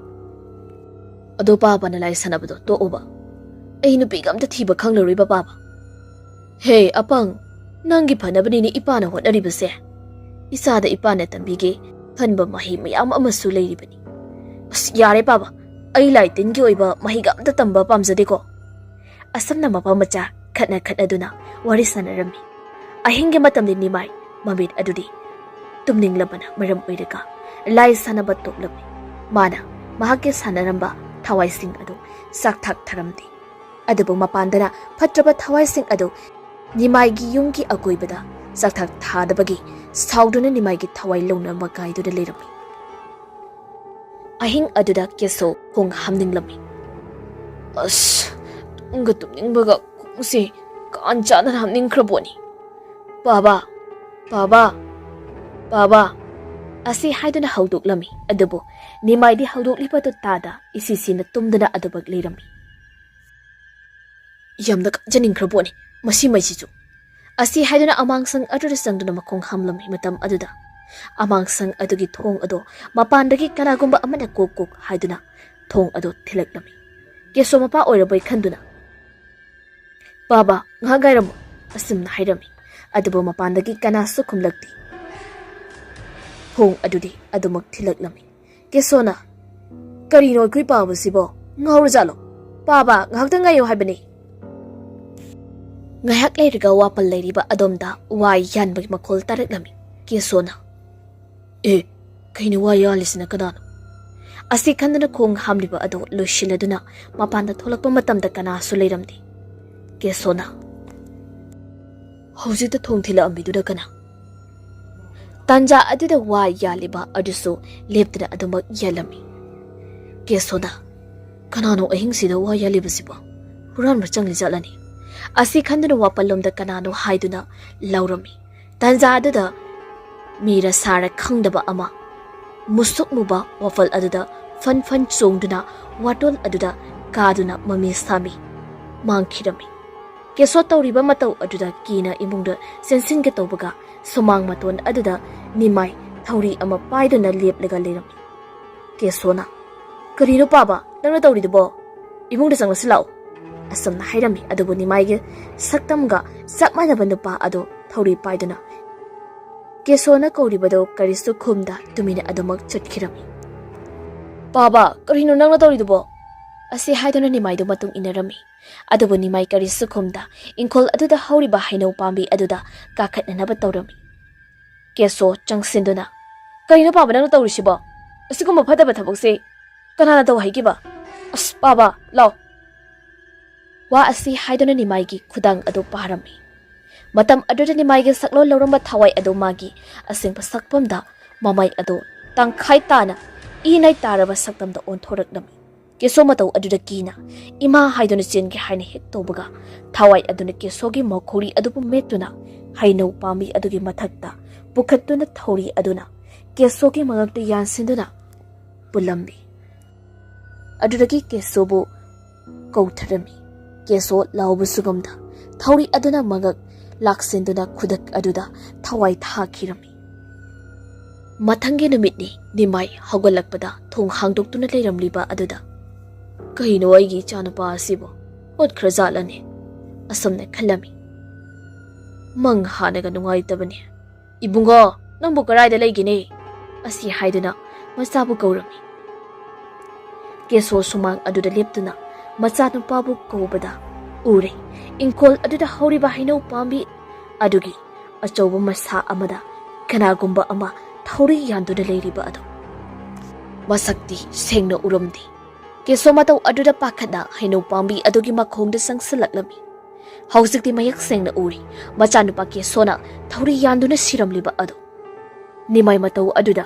"ꯑꯗꯣ ꯄꯥꯕꯅ ꯂꯥꯏ ꯁꯥꯟꯅꯕꯗꯣ ꯇꯣꯛꯎꯕ꯫ ꯑꯩ ꯅꯨꯄꯤꯒ ꯑꯝꯇ ꯊꯤꯕ ꯈꯪꯂꯔꯣꯏꯕ ꯄꯥꯕ"꯫ "ꯍꯦ ꯑꯄꯪ, ꯅꯪꯒꯤ ꯐꯅꯕꯅꯤꯅꯦ ꯏꯄꯥꯅ ꯍꯣꯠꯅꯔꯤꯕꯁꯦ꯫ ꯏꯆꯥꯗ ꯏꯄꯥꯅ ꯇꯝꯕꯤꯒꯦ ꯈꯟꯕ ꯃꯍꯩ ꯃꯌꯥꯝ ꯑꯃꯁꯨ ꯂꯩꯔꯤꯕꯅꯤ"꯫ "ꯑꯁ, ꯌꯥꯔꯦ ꯄꯥꯕ, ꯑꯩ ꯂꯥꯏ ꯇꯤꯟꯒꯤ ꯑꯣꯏꯕ ꯃꯍꯩꯒ ꯑꯝꯇ ꯇꯝꯕ ꯄꯥꯝꯖꯗꯦꯀꯣ"꯫ ꯑꯁꯨꯝꯅ ꯃꯄꯥ ꯃꯆꯥ ꯈꯠꯅ ꯈꯠꯅꯗꯨꯅ ꯋꯥꯔꯤ ꯁꯥꯟꯅꯔꯝꯃꯤ꯫ ꯑꯍꯤꯡꯒꯤ ꯃꯇꯝꯗꯤ ꯅꯤꯃꯥꯏ ꯃꯃꯤꯠ ꯑꯗꯨꯗꯤ ꯇꯨꯝꯅꯤꯡꯂꯕꯅ ꯃꯔꯝ ꯑꯣꯏꯔꯒ ꯂꯥꯏ ꯁꯥꯟꯅꯕ ꯇꯣꯛꯂꯝꯃꯤ꯫ ꯃꯥꯅ ꯃꯍꯥꯛꯀꯤ ꯁꯥꯟꯅꯔꯝꯕ ꯊꯋꯥꯏꯁꯤꯡ ꯑꯗꯨ ꯆꯥꯛꯊꯥꯛ ꯊꯔꯝꯗꯦ꯫ ꯑꯗꯨꯕꯨ ꯃꯄꯥꯟꯗꯅ ꯐꯠꯇ꯭ꯔꯕ ꯊꯋꯥꯏꯁꯤꯡ ꯑꯗꯨ ꯅꯤꯃꯥꯏꯒꯤ ꯌꯨꯝꯒꯤ ꯑꯀꯣꯏꯕꯗ ꯆꯥꯛꯊꯥꯛ ꯊꯥꯗꯕꯒꯤ ꯁꯥꯎꯗꯨꯅ ꯅꯤꯃꯥꯏꯒꯤ ꯊꯋꯥꯏ ꯂꯧꯅ ꯃꯀꯥꯏꯗꯨꯅ ꯂꯩꯔꯝꯃꯤ꯫ ꯑꯍꯤꯡ ꯑꯗꯨꯗ ꯀꯦꯁꯣ ꯈꯣꯡ ꯍꯥꯝꯅꯤꯡꯂꯝꯃꯤ꯫ "ꯑꯁ, ꯇꯨꯝꯒ ꯇꯨꯝꯅꯤꯡꯕꯒ ꯈꯣꯡꯁꯦ ꯀꯥꯟ ꯆꯥꯗꯅ ꯍꯥꯝꯅꯤꯡꯈ꯭ꯔꯕꯣꯅꯤ꯫ ꯄꯥꯕ, ꯄꯥꯕ, ꯄꯥꯕ" ꯑꯁꯤ ꯍꯥꯏꯗꯨꯅ ꯍꯧꯗꯣꯛꯂꯝꯃꯤ꯫ ꯑꯗꯨꯕꯨ ꯅꯤꯃꯥꯏꯗꯤ ꯍꯧꯗꯣꯛꯂꯤꯕꯗꯨ ꯇꯥꯗ ꯏꯁꯤꯁꯤꯅ ꯇꯨꯝꯗꯨꯅ ꯑꯗꯨꯃꯛ ꯂꯩꯔꯝꯃꯤ꯫ ꯌꯥꯝꯅ ꯀꯥꯖꯅꯤꯡꯈ꯭ꯔ ꯄꯣꯠꯅꯤ ꯃꯁꯤ ꯃꯩꯁꯤꯁꯨ꯫ ꯑꯁꯤ ꯍꯥꯏꯗꯨꯅ ꯑꯃꯥꯡꯁꯪ ꯑꯗꯨꯗ ꯆꯪꯗꯨꯅ ꯃꯈꯣꯡ ꯍꯥꯝꯂꯝꯃꯤ꯫ ꯃꯇꯝ ꯑꯗꯨꯗ ꯑꯃꯥꯡꯁꯪ ꯑꯗꯨꯒꯤ ꯊꯣꯡ ꯑꯗꯣ ꯃꯄꯥꯟꯗꯒꯤ ꯀꯅꯥꯒꯨꯝꯕ ꯑꯃꯅ ꯀꯣꯛ ꯀꯣꯛ ꯍꯥꯏꯗꯨꯅ ꯊꯣꯡ ꯑꯗꯣ ꯊꯤꯜꯂꯛꯂꯝꯃꯤ꯫ ꯀꯦꯁꯣ ꯃꯄꯥ ꯑꯣꯏꯔꯕꯣꯏ ꯈꯟꯗꯨꯅ, "ꯄꯥꯕ, ꯉꯥꯏꯍꯥꯛ ꯉꯥꯏꯔꯝꯃꯨ," ꯑꯁꯨꯝꯅ ꯍꯥꯏꯔꯝꯃꯤ꯫ ꯑꯗꯨꯕꯨ ꯃꯄꯥꯟꯗꯒꯤ ꯀꯅꯥꯁꯨ ꯈꯨꯝꯂꯛꯇꯦ꯫ ꯊꯣꯡ ꯑꯗꯨꯗꯤ ꯑꯗꯨꯃꯛ ꯊꯤꯜꯂꯛꯂꯝꯃꯤ꯫ ꯀꯦꯁꯣꯅ, "ꯀꯔꯤꯅꯣ ꯑꯩꯈꯣꯏ ꯄꯥꯕꯁꯤꯕꯣ? ꯉꯥꯎꯔꯖꯥꯠꯂꯣ? ꯄꯥꯕ, ꯉꯥꯏꯍꯥꯛꯇꯪ ꯉꯥꯏꯌꯣ ꯍꯥꯏꯕꯅꯤ!" ꯉꯥꯏꯍꯥꯛ ꯂꯩꯔꯒ ꯋꯥꯄꯜ ꯂꯩꯔꯤꯕ ꯑꯗꯣꯝꯗ ꯋꯥ ꯌꯥꯟꯕꯒꯤ ꯃꯈꯣꯜ ꯇꯥꯔꯛꯂꯝꯃꯤ꯫ ꯀꯦꯁꯣꯅ, "ꯑꯦ, ꯀꯩꯅꯣ ꯋꯥ ꯌꯥꯜꯂꯤꯁꯤꯅ ꯀꯅꯥꯅꯣ?" ꯑꯁꯤ ꯈꯟꯗꯨꯅ ꯈꯣꯡ ꯍꯥꯝꯂꯤꯕ ꯑꯗꯨ ꯂꯣꯏꯁꯤꯜꯂꯗꯨꯅ ꯃꯄꯥꯟꯗ ꯊꯣꯛꯂꯛꯄ ꯃꯇꯝꯗ ꯀꯅꯥꯁꯨ ꯂꯩꯔꯝꯗꯦ꯫ ꯀꯦꯁꯣꯅ, "ꯍꯧꯖꯤꯛꯇ ꯊꯣꯡ ꯊꯤꯜꯂꯛꯑꯝꯃꯤꯗꯨꯅ ꯀꯅꯥ?" ꯇꯥꯟꯖꯥ ꯑꯗꯨꯗ ꯋꯥ ꯌꯥꯜꯂꯤꯕ ꯑꯗꯨꯁꯨ ꯂꯦꯞꯇꯅ ꯑꯗꯨꯃꯛ ꯌꯥꯜꯂꯝꯃꯤ꯫ ꯀꯦꯁꯣꯅ, "ꯀꯅꯥꯅꯣ ꯑꯍꯤꯡꯁꯤꯗ ꯋꯥ ꯌꯥꯜꯂꯤꯕꯁꯤꯕꯣ? ꯍꯨꯔꯥꯟꯕ ꯆꯪꯂꯤ ꯖꯥꯠꯂꯅꯤ?" ꯑꯁꯤ ꯈꯟꯗꯨꯅ ꯋꯥꯄꯜꯂꯣꯝꯗ ꯀꯅꯥꯅꯣ ꯍꯥꯏꯗꯨꯅ ꯂꯥꯎꯔꯝꯃꯤ꯫ ꯇꯥꯟꯖꯥ ꯑꯗꯨꯗ ꯃꯤꯔ ꯁꯥꯔ ꯈꯪꯗꯕ ꯑꯃ ꯃꯨꯁꯨꯛ ꯃꯨꯕ ꯋꯥꯄꯜ ꯑꯗꯨꯗ ꯐꯟ ꯐꯟ ꯆꯣꯡꯗꯨꯅ ꯋꯥꯇꯣꯜ ꯑꯗꯨꯗ ꯀꯥꯗꯨꯅ ꯃꯃꯤ ꯁꯥꯃꯤ ꯃꯥꯡꯈꯤꯔꯝꯃꯤ꯫ ꯀꯦꯁꯣ ꯇꯧꯔꯤꯕ ꯃꯇꯧ ꯑꯗꯨꯗ ꯀꯤꯅ ꯏꯃꯨꯡꯗ ꯆꯦꯟꯁꯤꯟꯒꯦ ꯇꯧꯕꯒ ꯁꯨꯃꯥꯡ ꯃꯇꯣꯟ ꯑꯗꯨꯗ ꯅꯤꯃꯥꯏ ꯊꯧꯔꯤ ꯑꯃ ꯄꯥꯏꯗꯨꯅ ꯂꯦꯞꯂꯒ ꯂꯩꯔꯝꯃꯤ꯫ ꯀꯦꯁꯣꯅ, "ꯀꯔꯤꯅꯣ ꯄꯥꯕ ꯅꯪꯅ ꯇꯧꯔꯤꯗꯨꯕꯣ? ꯏꯃꯨꯡꯗ ꯆꯪꯂꯁꯤ ꯂꯥꯛꯑꯣ," ꯑꯁꯨꯝꯅ ꯍꯥꯏꯔꯝꯃꯤ꯫ ꯑꯗꯨꯕꯨ ꯅꯤꯃꯥꯏꯒꯤ ꯁꯛꯇꯝꯒ ꯆꯞ ꯃꯥꯟꯅꯕ ꯅꯨꯄꯥ ꯑꯗꯨ ꯊꯧꯔꯤ ꯄꯥꯏꯗꯨꯅ ꯀꯦꯁꯣꯅ ꯀꯧꯔꯤꯕꯗꯨ ꯀꯔꯤꯁꯨ ꯈꯨꯝꯗ ꯇꯨꯃꯤꯟꯅ ꯑꯗꯨꯃꯛ ꯆꯠꯈꯤꯔꯝꯃꯤ꯫ "ꯄꯥꯕ, ꯀꯔꯤꯅꯣ ꯅꯪꯅ ꯇꯧꯔꯤꯗꯨꯕꯣ?" ꯑꯁꯤ ꯍꯥꯏꯗꯨꯅ ꯅꯤꯃꯥꯏꯗꯨ ꯃꯇꯨꯡ ꯏꯟꯅꯔꯝꯃꯤ꯫ ꯑꯗꯨꯕꯨ ꯅꯤꯃꯥꯏ ꯀꯔꯤꯁꯨ ꯈꯨꯝꯗ ꯏꯪꯈꯣꯜ ꯑꯗꯨꯗ ꯍꯧꯔꯤꯕ ꯍꯩꯅꯧ ꯄꯥꯝꯕꯤ ꯑꯗꯨꯗ ꯀꯥꯈꯠꯅꯅꯕ ꯇꯧꯔꯝꯃꯤ꯫ ꯀꯦꯁꯣ ꯆꯪꯁꯤꯟꯗꯨꯅ, "ꯀꯔꯤꯅꯣ ꯄꯥꯕ ꯅꯪꯅ ꯇꯧꯔꯤꯁꯤꯕꯣ? ꯑꯁꯤꯒꯨꯝꯕ ꯐꯠꯇꯕ ꯊꯕꯛꯁꯦ ꯀꯅꯥꯅ ꯇꯧ ꯍꯥꯏꯈꯤꯕ? ꯑꯁ, ꯄꯥꯕ, ꯂꯥꯎ!" ꯋꯥ ꯑꯁꯤ ꯍꯥꯏꯗꯨꯅ ꯅꯤꯃꯥꯏꯒꯤ ꯈꯨꯗꯥꯡ ꯑꯗꯨ ꯄꯥꯔꯝꯃꯤ꯫ ꯃꯇꯝ ꯑꯗꯨꯗ ꯅꯤꯃꯥꯏꯒꯤ ꯁꯛꯂꯣꯟ ꯂꯧꯔꯝꯕ ꯊꯋꯥꯏ ꯑꯗꯨ ꯃꯥꯒꯤ ꯑꯁꯦꯡꯕ ꯁꯛꯐꯝꯗ ꯃꯃꯥꯏ ꯑꯗꯨ ꯇꯪꯈꯥꯏ ꯇꯥꯅ ꯏꯅꯥꯏ ꯇꯥꯔꯕ ꯁꯛꯇꯝꯗ ꯑꯣꯟꯊꯣꯔꯛꯂꯝꯃꯤ꯫ ꯀꯦꯁꯣ ꯃꯇꯧ ꯑꯗꯨꯗ ꯀꯤꯅ ꯏꯃꯥ ꯍꯥꯏꯗꯨꯅ ꯆꯦꯟꯒꯦ ꯍꯥꯏꯅ ꯍꯦꯛ ꯇꯧꯕꯒ ꯊꯋꯥꯏ ꯑꯗꯨꯅ ꯀꯦꯁꯣꯒꯤ ꯃꯈꯧꯔꯤ ꯑꯗꯨꯕꯨ ꯃꯦꯠꯇꯨꯅ ꯍꯩꯅꯧ ꯄꯥꯝꯕꯤ ꯑꯗꯨꯒꯤ ꯃꯊꯛꯇ ꯄꯨꯈꯠꯇꯨꯅ ꯊꯧꯔꯤ ꯑꯗꯨꯅ ꯀꯦꯁꯣꯒꯤ ꯃꯉꯛꯇ ꯌꯥꯟꯁꯤꯟꯗꯨꯅ ꯄꯨꯜꯂꯝꯃꯤ꯫ ꯑꯗꯨꯗꯒꯤ ꯀꯦꯁꯣꯕꯨ ꯀꯧꯊꯔꯝꯃꯤ꯫ ꯀꯦꯁꯣ ꯂꯥꯎꯕꯁꯨ ꯉꯝꯗ ꯊꯧꯔꯤ ꯑꯗꯨꯅ ꯃꯉꯛ ꯂꯥꯛꯁꯤꯟꯗꯨꯅ ꯈꯨꯗꯛ ꯑꯗꯨꯗ ꯊꯋꯥꯏ ꯊꯥꯈꯤꯔꯝꯃꯤ꯫ ꯃꯊꯪꯒꯤ ꯅꯨꯃꯤꯠꯅꯤ ꯅꯤꯃꯥꯏ ꯍꯧꯒꯠꯂꯛꯄꯗ ꯊꯣꯡ ꯍꯥꯡꯗꯣꯛꯇꯨꯅ ꯂꯩꯔꯝꯂꯤꯕ ꯑꯗꯨꯗ, "ꯀꯩꯅꯣ ꯑꯩꯒꯤ ꯏꯆꯥꯅꯨꯄꯥ ꯑꯁꯤꯕꯨ ꯑꯣꯠꯈ꯭ꯔꯖꯥꯠꯂꯅꯦ?" ꯑꯁꯨꯝꯅ ꯈꯜꯂꯝꯃꯤ꯫ "ꯃꯪ ꯍꯥꯟꯅꯒ ꯅꯨꯡꯉꯥꯏꯇꯕꯅꯦ꯫ ꯏꯕꯨꯡꯉꯣ, ꯅꯪꯕꯨ ꯀꯗꯥꯏꯗ ꯂꯩꯒꯦꯅꯦ?" ꯑꯁꯤ ꯍꯥꯏꯗꯨꯅ ꯃꯆꯥꯕꯨ ꯀꯧꯔꯝꯃꯤ꯫ ꯀꯦꯁꯣ ꯁꯨꯃꯥꯡ ꯑꯗꯨꯗ ꯂꯦꯞꯇꯨꯅ ꯃꯆꯥꯅꯨꯄꯥꯕꯨ ꯀꯧꯕꯗ ꯎꯔꯦ, ꯏꯪꯈꯣꯜ ꯑꯗꯨꯗ ꯍꯧꯔꯤꯕ ꯍꯩꯅꯧ ꯄꯥꯝꯕꯤ ꯑꯗꯨꯒꯤ ꯑꯆꯧꯕ ꯃꯁꯥ ꯑꯃꯗ ꯀꯅꯥꯒꯨꯝꯕ ꯑꯃ ꯊꯧꯔꯤ ꯌꯥꯟꯗꯨꯅ ꯂꯩꯔꯤꯕ ꯑꯗꯨ꯫ ꯃꯁꯛꯇꯤ ꯁꯦꯡꯅ ꯎꯔꯝꯗꯦ꯫ ꯀꯦꯁꯣ ꯃꯇꯧ ꯑꯗꯨꯗ ꯄꯥꯈꯠꯅ ꯍꯩꯅꯧ ꯄꯥꯝꯕꯤ ꯑꯗꯨꯒꯤ ꯃꯈꯣꯡꯗ ꯆꯪꯁꯤꯜꯂꯛꯂꯝꯃꯤ꯫ ꯍꯧꯖꯤꯛꯇꯤ ꯃꯌꯦꯛ ꯁꯦꯡꯅ ꯎꯔꯤ, ꯃꯆꯥꯅꯨꯄꯥ ꯀꯦꯁꯣꯅ ꯊꯧꯔꯤ ꯌꯥꯟꯗꯨꯅ ꯁꯤꯔꯝꯂꯤꯕ ꯑꯗꯨ꯫ ꯅꯤꯃꯥꯏ ꯃꯇꯧ ꯑꯗꯨꯗ,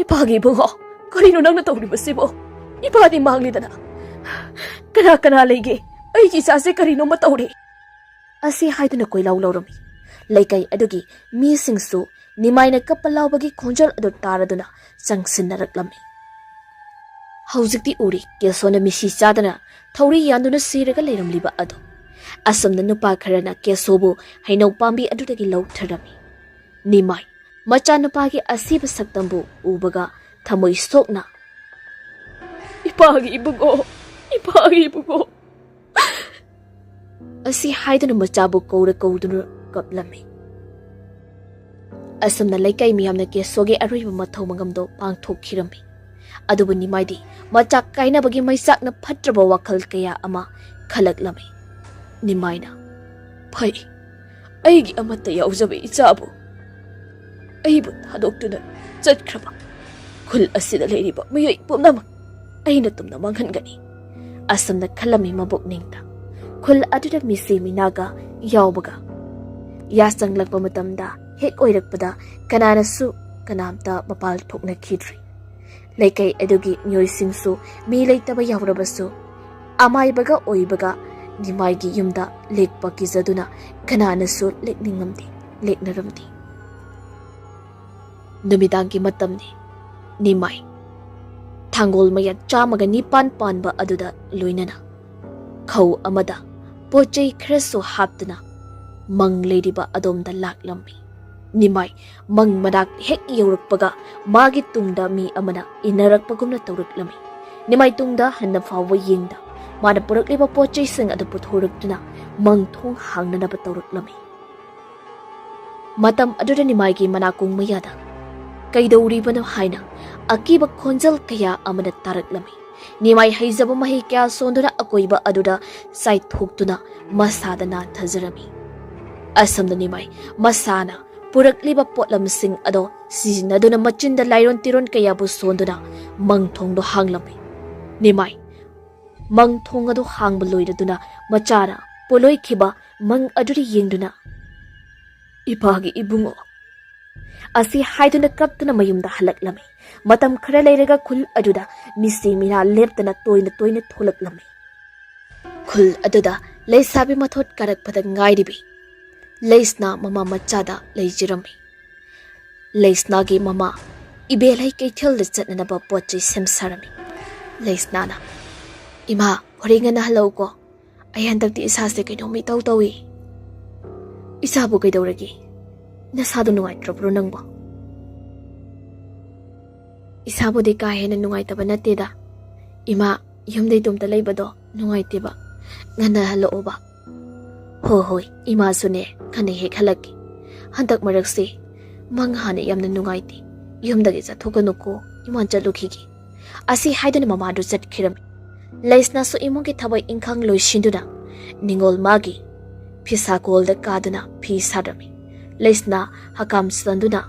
"ꯏꯄꯥꯒꯤ ꯏꯕꯨꯡꯉꯣ, ꯀꯔꯤꯅꯣ ꯅꯪꯅ ꯇꯧꯔꯤꯕꯁꯤꯕꯣ? ꯏꯄꯥꯗꯤ ꯃꯥꯡꯂꯤꯗꯅ꯫ ꯀꯅꯥ ꯀꯅꯥ ꯂꯩꯒꯦ? ꯑꯩꯒꯤ ꯏꯆꯥꯁꯦ ꯀꯔꯤꯅꯣꯃ ꯇꯧꯔꯦ!" ꯑꯁꯤ ꯍꯥꯏꯗꯨꯅ ꯀꯣꯏꯂꯥꯎ ꯂꯥꯎꯔꯝꯃꯤ꯫ ꯂꯩꯀꯥꯏ ꯑꯗꯨꯒꯤ ꯃꯤꯁꯤꯡꯁꯨ ꯅꯤꯃꯥꯏꯅ ꯀꯞꯄ ꯂꯥꯎꯕꯒꯤ ꯈꯣꯟꯖꯦꯜ ꯑꯗꯨ ꯇꯥꯔꯗꯨꯅ ꯆꯪꯁꯤꯟꯅꯔꯛꯂꯝꯃꯤ꯫ ꯍꯧꯖꯤꯛꯇꯤ ꯎꯔꯤ ꯀꯦꯁꯣꯅ ꯃꯤꯁꯤ ꯆꯥꯗꯅ ꯊꯧꯔꯤ ꯌꯥꯟꯗꯨꯅ ꯁꯤꯔꯒ ꯂꯩꯔꯝꯂꯤꯕ ꯑꯗꯨ꯫ ꯑꯁꯨꯝꯅ ꯅꯨꯄꯥ ꯈꯔꯅ ꯀꯦꯁꯣꯕꯨ ꯍꯩꯅꯧ ꯄꯥꯝꯕꯤ ꯑꯗꯨꯗꯒꯤ ꯂꯧꯊꯔꯝꯃꯤ꯫ ꯅꯤꯃꯥꯏ ꯃꯆꯥꯅꯨꯄꯥꯒꯤ ꯑꯁꯤꯕ ꯁꯛꯇꯝꯕꯨ ꯎꯕꯒ ꯊꯃꯣꯏ ꯁꯣꯛꯅ, "ꯏꯄꯥꯒꯤ ꯏꯕꯨꯡꯉꯣ, ꯏꯄꯥꯒꯤ ꯏꯕꯨꯡꯉꯣ!" ꯑꯁꯤ ꯍꯥꯏꯗꯨꯅ ꯃꯆꯥꯕꯨ ꯀꯧꯔ ꯀꯧꯗꯨꯅ ꯀꯞꯂꯝꯃꯤ꯫ ꯑꯁꯨꯝꯅ ꯂꯩꯀꯥꯏ ꯃꯤꯌꯥꯝꯅ ꯀꯦꯁꯣꯒꯤ ꯑꯔꯣꯏꯕ ꯃꯊꯧ ꯃꯉꯝꯗꯣ ꯄꯥꯡꯊꯣꯛꯈꯤꯔꯝꯃꯤ꯫ ꯑꯗꯨꯕꯨ ꯅꯤꯃꯥꯏꯗꯤ ꯃꯆꯥ ꯀꯥꯏꯅꯕꯒꯤ ꯃꯩꯆꯥꯛꯅ ꯐꯠꯇ꯭ꯔꯕ ꯋꯥꯈꯜ ꯀꯌꯥ ꯑꯃ ꯈꯜꯂꯛꯂꯝꯃꯤ꯫ ꯅꯤꯃꯥꯏꯅ, "ꯐꯩ, ꯑꯩꯒꯤ ꯑꯃꯠꯇ ꯌꯥꯎꯖꯕ ꯏꯆꯥꯕꯨ ꯑꯩꯕꯨ ꯊꯥꯗꯣꯛꯇꯨꯅ ꯆꯠꯈ꯭ꯔꯕ ꯈꯨꯜ ꯑꯁꯤꯗ ꯂꯩꯔꯤꯕ ꯃꯤꯑꯣꯏ ꯄꯨꯝꯅꯃꯛ ꯑꯩꯅ ꯇꯨꯝꯅ ꯃꯥꯡꯍꯟꯒꯅꯤ" ꯑꯁꯨꯝꯅ ꯈꯜꯂꯝꯃꯤ ꯃꯕꯨꯛꯅꯤꯡꯗ꯫ ꯈꯨꯜ ꯑꯗꯨꯗ ꯃꯤꯁꯤ ꯃꯤꯅꯥꯒ ꯌꯥꯎꯕꯒ ꯌꯥꯆꯪꯂꯛꯄ ꯃꯇꯝꯗ ꯍꯦꯛ ꯑꯣꯏꯔꯛꯄꯗ ꯀꯅꯥꯅꯁꯨ ꯀꯅꯥꯝꯇ ꯃꯄꯥꯜ ꯊꯣꯛꯅꯈꯤꯗ꯭ꯔꯤ꯫ ꯂꯩꯀꯥꯏ ꯑꯗꯨꯒꯤ ꯃꯤꯑꯣꯏꯁꯤꯡꯁꯨ ꯃꯤ ꯂꯩꯇꯕ ꯌꯥꯎꯔꯕꯁꯨ ꯑꯃꯥꯏꯕꯒ ꯑꯣꯏꯕꯒ ꯅꯤꯃꯥꯏꯒꯤ ꯌꯨꯝꯗ ꯂꯦꯛꯄ ꯀꯤꯖꯗꯨꯅ ꯀꯅꯥꯅꯁꯨ ꯂꯦꯛꯅꯤꯡꯉꯝꯗꯦ, ꯂꯦꯛꯅꯔꯝꯗꯦ꯫ ꯅꯨꯃꯤꯗꯥꯡꯒꯤ ꯃꯇꯝꯅꯤ꯫ ꯅꯤꯃꯥꯏ ꯊꯥꯡꯒꯣꯜ ꯃꯌꯥ ꯆꯥꯝꯃꯒ ꯅꯤꯄꯥꯟ ꯄꯥꯟꯕ ꯑꯗꯨꯗ ꯂꯣꯏꯅꯅ ꯈꯧ ꯑꯃꯗ ꯄꯣꯠ ꯆꯩ ꯈꯔꯁꯨ ꯍꯥꯞꯇꯨꯅ ꯃꯪ ꯂꯩꯔꯤꯕ ꯑꯗꯣꯝꯗ ꯂꯥꯛꯂꯝꯃꯤ꯫ ꯅꯤꯃꯥꯏ ꯃꯪ ꯃꯅꯥꯛ ꯍꯦꯛ ꯌꯧꯔꯛꯄꯒ ꯃꯥꯒꯤ ꯇꯨꯡꯗ ꯃꯤ ꯑꯃꯅ ꯏꯟꯅꯔꯛꯄꯒꯨꯝꯅ ꯇꯧꯔꯛꯂꯝꯃꯤ꯫ ꯅꯤꯃꯥꯏ ꯇꯨꯡꯗ ꯍꯟꯅ ꯐꯥꯎꯕ ꯌꯦꯡꯗ ꯃꯥꯅ ꯄꯨꯔꯛꯂꯤꯕ ꯄꯣꯠ ꯆꯩꯁꯤꯡ ꯑꯗꯨ ꯄꯨꯊꯣꯔꯛꯇꯨꯅ ꯃꯪ ꯊꯣꯡ ꯍꯥꯡꯅꯅꯕ ꯇꯧꯔꯛꯂꯝꯃꯤ꯫ ꯃꯇꯝ ꯑꯗꯨꯗ ꯅꯤꯃꯥꯏꯒꯤ ꯃꯅꯥꯀꯣꯡ ꯃꯌꯥꯗ ꯀꯩꯗꯧꯔꯤꯕꯅꯣ ꯍꯥꯏꯅ ꯑꯀꯤꯕ ꯈꯣꯟꯖꯦꯜ ꯀꯌꯥ ꯑꯃꯅ ꯇꯥꯔꯛꯂꯝꯃꯤ꯫ ꯅꯤꯃꯥꯏ ꯍꯩꯖꯕ ꯃꯍꯩ ꯀꯌꯥ ꯁꯣꯟꯗꯨꯅ ꯑꯀꯣꯏꯕ ꯑꯗꯨꯗ ꯆꯥꯏꯊꯣꯛꯇꯨꯅ ꯃꯁꯥꯗ ꯅꯥꯟꯊꯖꯔꯝꯃꯤ꯫ ꯑꯁꯣꯝꯗ ꯅꯤꯃꯥꯏ ꯃꯁꯥꯅ ꯄꯨꯔꯛꯂꯤꯕ ꯄꯣꯠꯂꯝꯁꯤꯡ ꯑꯗꯣ ꯁꯤꯖꯤꯟꯅꯗꯨꯅ ꯃꯆꯤꯟꯗ ꯂꯥꯏꯔꯣꯟ ꯇꯤꯔꯣꯟ ꯀꯌꯥꯕꯨ ꯁꯣꯟꯗꯨꯅ ꯃꯪ ꯊꯣꯡꯗꯣ ꯍꯥꯡꯂꯝꯃꯤ꯫ ꯅꯤꯃꯥꯏ ꯃꯪ ꯊꯣꯡ ꯑꯗꯨ ꯍꯥꯡꯕ ꯂꯣꯏꯔꯗꯨꯅ ꯃꯆꯥꯅ ꯄꯣꯂꯣꯏꯈꯤꯕ ꯃꯪ ꯑꯗꯨꯗ ꯌꯦꯡꯗꯨꯅ, "ꯏꯄꯥꯒꯤ ꯏꯕꯨꯡꯉꯣ" ꯑꯁꯤ ꯍꯥꯏꯗꯨꯅ ꯀꯞꯇꯨꯅ ꯃꯌꯨꯝꯗ ꯍꯜꯂꯛꯂꯝꯃꯤ꯫ ꯃꯇꯝ ꯈꯔ ꯂꯩꯔꯒ ꯈꯨꯜ ꯑꯗꯨꯗ ꯃꯤꯁꯤ ꯃꯤꯅꯥ ꯂꯦꯞꯇꯅ ꯇꯣꯏꯅ ꯇꯣꯏꯅ ꯊꯣꯛꯂꯛꯂꯝꯃꯤ꯫ ꯈꯨꯜ ꯑꯗꯨꯗ ꯂꯩꯁꯥꯕꯤ ꯃꯊꯣꯠ ꯀꯥꯔꯛꯄꯗ ꯉꯥꯏꯔꯤꯕꯤ ꯂꯩꯁꯅꯥ ꯃꯃꯥ ꯃꯆꯥꯗ ꯂꯩꯖꯔꯝꯃꯤ꯫ ꯂꯩꯁꯅꯥꯒꯤ ꯃꯃꯥ ꯏꯕꯦꯜꯍꯩ ꯀꯩꯊꯦꯜꯗ ꯆꯠꯅꯅꯕ ꯄꯣꯠ ꯆꯩ ꯁꯦꯝ ꯁꯥꯔꯝꯃꯤ꯫ ꯂꯩꯁꯅꯥꯅ, "ꯏꯃꯥ, ꯍꯣꯔꯦꯟ ꯉꯟꯅ ꯍꯜꯂꯛꯎꯀꯣ꯫ ꯑꯩ ꯍꯟꯗꯛꯇꯤ ꯏꯁꯥꯁꯦ ꯀꯩꯅꯣꯝ ꯏꯇꯧ ꯇꯧꯏ꯫ ꯏꯁꯥꯕꯨ ꯀꯩꯗꯧꯔꯒꯦ? ꯅꯁꯥꯗꯣ ꯅꯨꯡꯉꯥꯏꯇ꯭ꯔꯕ꯭ꯔꯣ ꯅꯪꯕꯣ?" "ꯏꯁꯥꯕꯨꯗꯤ ꯀꯥ ꯍꯦꯟꯅ ꯅꯨꯡꯉꯥꯏꯇꯕ ꯅꯠꯇꯦꯗ꯫ ꯏꯃꯥ, ꯌꯨꯝꯗ ꯏꯇꯣꯝꯇ ꯂꯩꯕꯗꯣ ꯅꯨꯡꯉꯥꯏꯇꯦꯕ꯫ ꯉꯟꯅ ꯍꯜꯂꯛꯑꯣꯕ꯫" "ꯍꯣ ꯍꯣꯏ, ꯏꯃꯥꯁꯨꯅꯦ, ꯉꯟꯅ ꯍꯦꯛ ꯍꯜꯂꯛꯀꯦ꯫ ꯍꯟꯗꯛ ꯃꯔꯛꯁꯦ ꯃꯪ ꯍꯥꯟꯅ ꯌꯥꯝꯅ ꯅꯨꯡꯉꯥꯏꯇꯦ꯫ ꯌꯨꯝꯗꯒꯤ ꯆꯠꯊꯣꯛꯀꯅꯨꯀꯣ, ꯏꯃꯥ ꯆꯠꯂꯨꯈꯤꯒꯦ꯫" ꯑꯁꯤ ꯍꯥꯏꯗꯨꯅ ꯃꯃꯥꯗꯨ ꯆꯠꯈꯤꯔꯝꯃꯤ꯫ ꯂꯩꯁꯅꯥꯁꯨ ꯏꯃꯨꯡꯒꯤ ꯊꯕꯛ ꯏꯪꯈꯥꯡ ꯂꯣꯏꯁꯤꯟꯗꯨꯅ ꯅꯤꯡꯉꯣꯜ ꯃꯥꯒꯤ ꯐꯤꯁꯥ ꯀꯣꯜꯗ ꯀꯥꯗꯨꯅ ꯐꯤ ꯁꯥꯔꯝꯃꯤ꯫ ꯂꯩꯁꯅꯥ ꯍꯀꯥꯝ ꯆꯟꯗꯨꯅ,